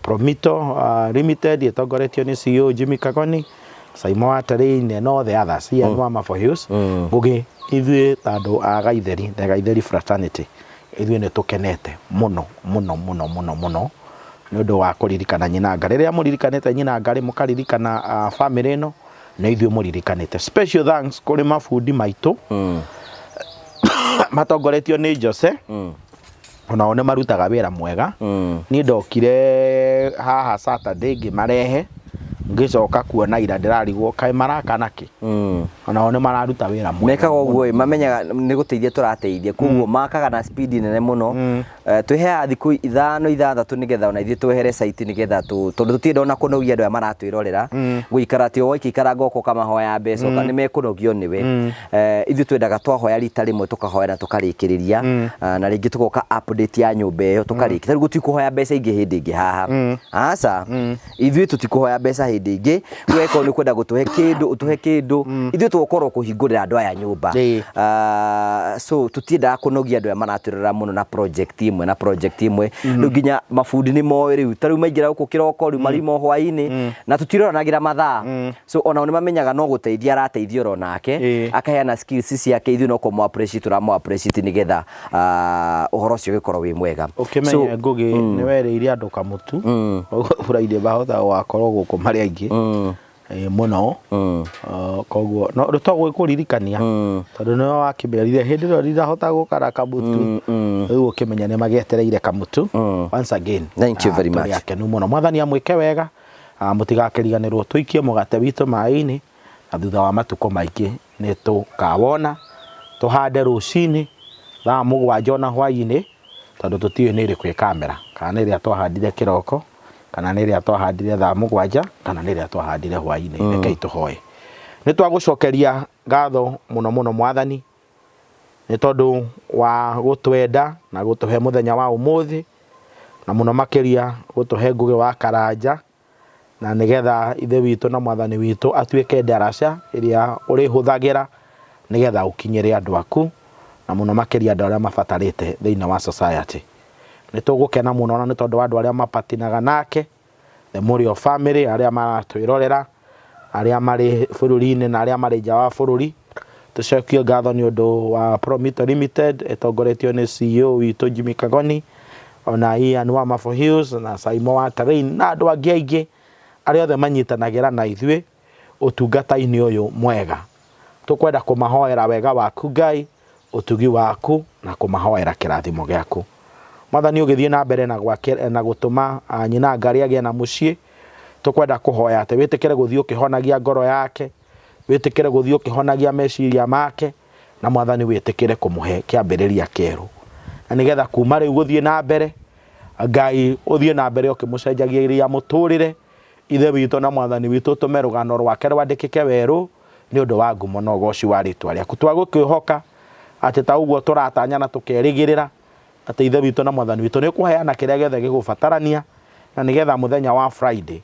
Promito Limited ĩtongoretio nĩ CEO Jimmy Kagoni, Saimo wa Terrain and all the others, Ian wa Marvel Hills. Ngugi, ithuĩ ta andũ a Gaitheri, the Gaitheri fraternity, ithuĩ nĩ tũkenete mũno mũno mũno mũno mũno nĩ ũndũ wa kũririkana nyina Ngarĩ. Rĩrĩa mũririkanĩte nyina Ngarĩ, mũkaririkana family ĩno, nĩ ithuĩ mũririkanĩte. Special thanks kũrĩ mabundi maitũ matongoretio nĩ Jose. Onao nĩ marutaga wĩra mwega. Niĩ ndokire haha Saturday ngĩmarehe, ngĩcoka kuona ira ndĩrarigwo kaĩ maraka nakĩ. Onao nĩ mararuta wĩra mwega. Mekaga ũguo ĩ, mamenyaga nĩ gũteithia tũrateithia, koguo makaga na speed nene mũno. Twĩheaga thikũ 5, 6 nĩgetha ona ithuĩ twehere site, nĩgetha tondũ tũtienda ona kũnogia andũ aya maratwĩrorera. Gũikara atĩ o waikaikara ngoka ũkamahoya mbeca, nĩ mekũnogio nĩwe. Ithuĩ twendaga twahoya rita rĩmwe tũkahoya na tũkarĩkĩrĩria. Na rĩngĩ tũgoka update ya nyũmba ĩyo tũkarĩkia. Rĩu gũtikũhoya mbeca ingĩ hĩndĩ ĩngĩ haha. Aca, ithuĩ tũtikũhoya mbeca hĩndĩ ĩngĩ. We korwo nĩ ũkwenda gũtũhe kĩndũ, ũtũhe kĩndũ, ithuĩ tũgũkorwo kũhingũrĩra andũ aya nyũmba. So tũtiendaga kũnogia andũ aya maratwĩrora mũno na project ĩmwe na project ĩmwe. Rĩu nginya mabundi nĩ moĩ, rĩu ta rĩu maingĩra gũkũ kĩroko, rĩu marima o hwaĩ-inĩ, na tũtiroranagĩra mathaa. So onao nĩ mamenyaga no gũteithia arateithia oro nake, akaheana skills ciake, ithuĩ no kũmũ appreciate tũramũ appreciate nĩgetha ũhoro ũcio ũgĩkorwo wĩ mwega. Ũkĩmenye Ngugi, nĩ werĩire andũ kamũtu Friday mahota gũgakorwo gũkũ marĩ aingĩ mũno. Koguo no to gwĩkũririkania, tondũ nĩwe wakĩmerire hĩndĩ ĩrĩa ndirahota gũka na kamũtu. Rĩu ũkĩmenya nĩ magĩetereire kamũtu once again. Thank you very much. Tũrĩ akenu mũno. Mwathani amwĩke wega. Mũtigakĩriganĩrwo tũikie mũgate witũ maĩ-inĩ, na thutha wa matukũ maingĩ nĩ tũkawona. Tũhande rũcinĩ thaa 7 ona hwaĩ-inĩ, tondũ tũtiũĩ nĩ ĩrĩkũ ĩkamera, kana nĩ ĩrĩa twahandire kĩroko, kana nĩ ĩrĩa twahandire thaa 7, kana nĩ ĩrĩa twahandire hwaĩ-inĩ. Rekei tũhoe. Nĩ twagũcokeria ngatho mũno mũno, Mwathani, nĩ tondũ wa gũtwenda na gũtũhe mũthenya wa ũmũthĩ, na mũno makĩria gũtũhe Ngũgĩ wa Karanja, na nĩgetha Ithe witũ na Mwathani witũ atuĩke ndaraca ĩrĩa ũrĩhũthagĩra nĩgetha ũkinyĩre andũ aku, na mũno makĩria andũ arĩa mabatarĩte thĩinĩ wa society. Nĩ tũgũkena mũno na nĩ tondũ wa andũ arĩa mapatinaga nake, the Mũrio family, arĩa maratwĩrorera, arĩa marĩ bũrũri-inĩ na arĩa marĩ nja wa bũrũri. Tũcokie ngatho nĩ ũndũ wa Promito Limited ĩtongoretio nĩ CEO witũ Jimmy Kagoni, ona Ian wa Marvel Hills na Saimo wa Terrain na andũ angĩ aingĩ arĩa othe manyitanagĩra na ithuĩ ũtungata-inĩ ũyũ mwega. Tũkwenda kũmahoera wega waku Ngai, ũtugi waku, na kũmahoera kĩrathimo gĩaku. Mwathani, ũgĩthiĩ na mbere na gwake na gũtũma nyina Ngarĩ agĩe na mũciĩ, tũkwenda kũhoya atĩ wĩtĩkĩre gũthiĩ ũkĩhonagia ngoro yake, wĩtĩkĩre gũthiĩ ũkĩhonagia meciria make, na Mwathani wĩtĩkĩre kũmũhe kĩambĩrĩria kĩerũ, na nĩgetha kuma rĩu gũthiĩ na mbere, Ngai, ũthiĩ na mbere ũkĩmũcenjagĩria mũtũrĩre. Ithe witũ na Mwathani witũ, ũtũme rũgano rwake rwandĩkĩke werũ nĩ ũndũ wa ngumo na ũgoci wa rĩtwa rĩaku. Twagũkwĩhoka atĩ ta ũguo tũratanya na tũkerĩgĩrĩra atĩ Ithe witũ na Mwathani witũ nĩ ũkũheana kĩrĩa gĩothe gĩgũbatarania, na nĩgetha mũthenya wa Friday,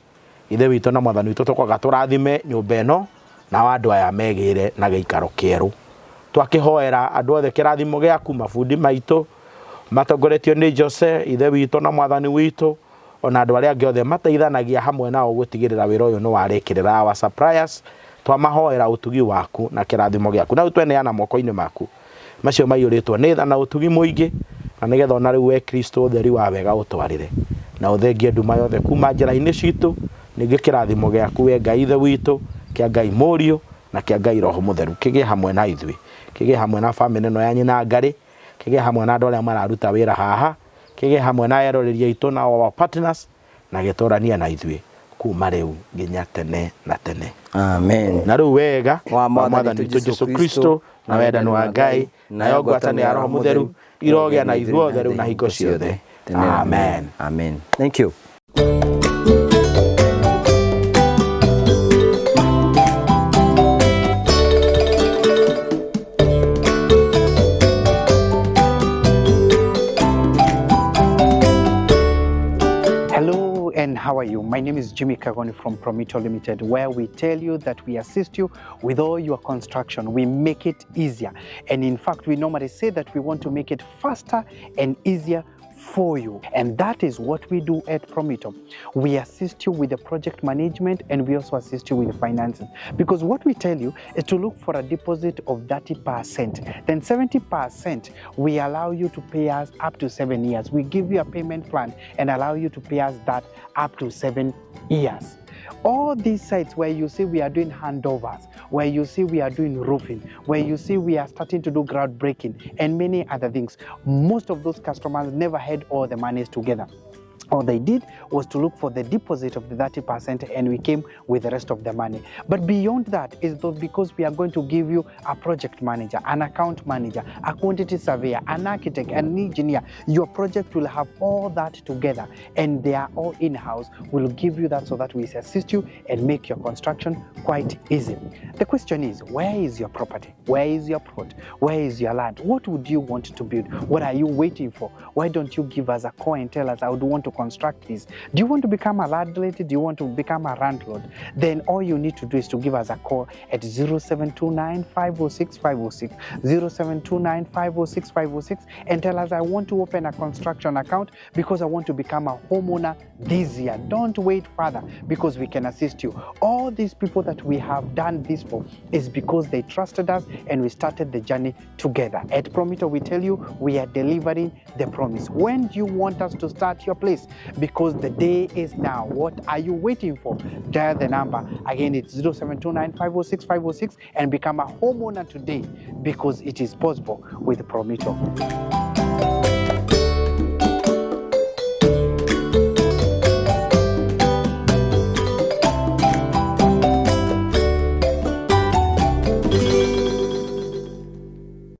Ithe witũ na Mwathani witũ, tũkoga tũrathime nyũmba ĩno, nao andũ aya megĩre na gĩikaro kĩerũ. Twakĩhoera andũ othe kĩrathimo gĩaku, mabundi maitũ matongoretio nĩ Jose, Ithe witũ na Mwathani witũ. Ona andũ arĩa angĩ othe mateithanagia hamwe nao gũtigĩrĩra wĩra ũyũ nĩ warĩkĩrĩra, our suppliers, twamahoera ũtugi waku na kĩrathimo gĩaku. Na rĩu tweneana moko-inĩ maku macio maiyũrĩtwo nĩ tha na ũtugi mũingĩ, na nĩgetha ona rĩu we Kristo ũtheri wa wega ũtwarĩre na ũthengie nduma yothe kuma njĩra-inĩ citũ. Ningĩ kĩrathimo gĩaku we Ngai Ithe witũ, kĩa Ngai Mũriũ na kĩa Ngai Roho Mũtheru kĩgĩe hamwe na ithuĩ, kĩgĩe hamwe na bamĩrĩ ĩno ya nyina Ngarĩ, kĩgĩe hamwe na andũ arĩa mararuta wĩra haha, kĩgĩe hamwe na eroreri aitũ na our partners, na gĩtũranie na ithuĩ kuma rĩu nginya tene na tene. Amen. Na rĩu wega wa Mwathani witũ Jesu Kristo na wendani wa Ngai nayo ngwatanĩro ya Roho Mũtheru irogĩa na ithuothe rĩu na hingo ciothe. Amen. Amen. Thank you. Hello and how are you? My name is Jimmy Kagoni from Promito Limited, where we tell you that we assist you with all your construction. We make it easier. And in fact, we normally say that we want to make it faster and easier for you. And that is what we do at Promito. We assist you with the project management, and we also assist you with the finances. Because what we tell you is to look for a deposit of 30%. Then 70% we allow you to pay us up to 7 years. We give you a payment plan and allow you to pay us that up to 7 years. All these sites where you see we are doing handovers, where you see we are doing roofing, where you see we are starting to do groundbreaking and many other things, most of those customers never had all the monies together. All they did was to look for the deposit of the 30%, and we came with the rest of the money. But beyond that is though, because we are going to give you a project manager, an account manager, a quantity surveyor, an architect, an engineer. Your project will have all that together, and they are all in-house. We'll give you that so that we assist you and make your construction quite easy. The question is, where is your property? Where is your plot? Where is your land? What would you want to build? What are you waiting for? Why don't you give us a call and tell us, I would want to construct this? Do you want to become a landlady? Do you want to become a landlord? Then all you need to do is to give us a call at 0729 506 506, 0729 506 506, and tell us, I want to open a construction account because I want to become a homeowner this year. Don't wait further, because we can assist you. All these people that we have done this for is because they trusted us and we started the journey together. At Promito, we tell you we are delivering the promise. When do you want us to start your place? Because the day is now. What are you waiting for? Dial the number. Again, it's 0729 506 506 and become a homeowner today, because it is possible with Promito.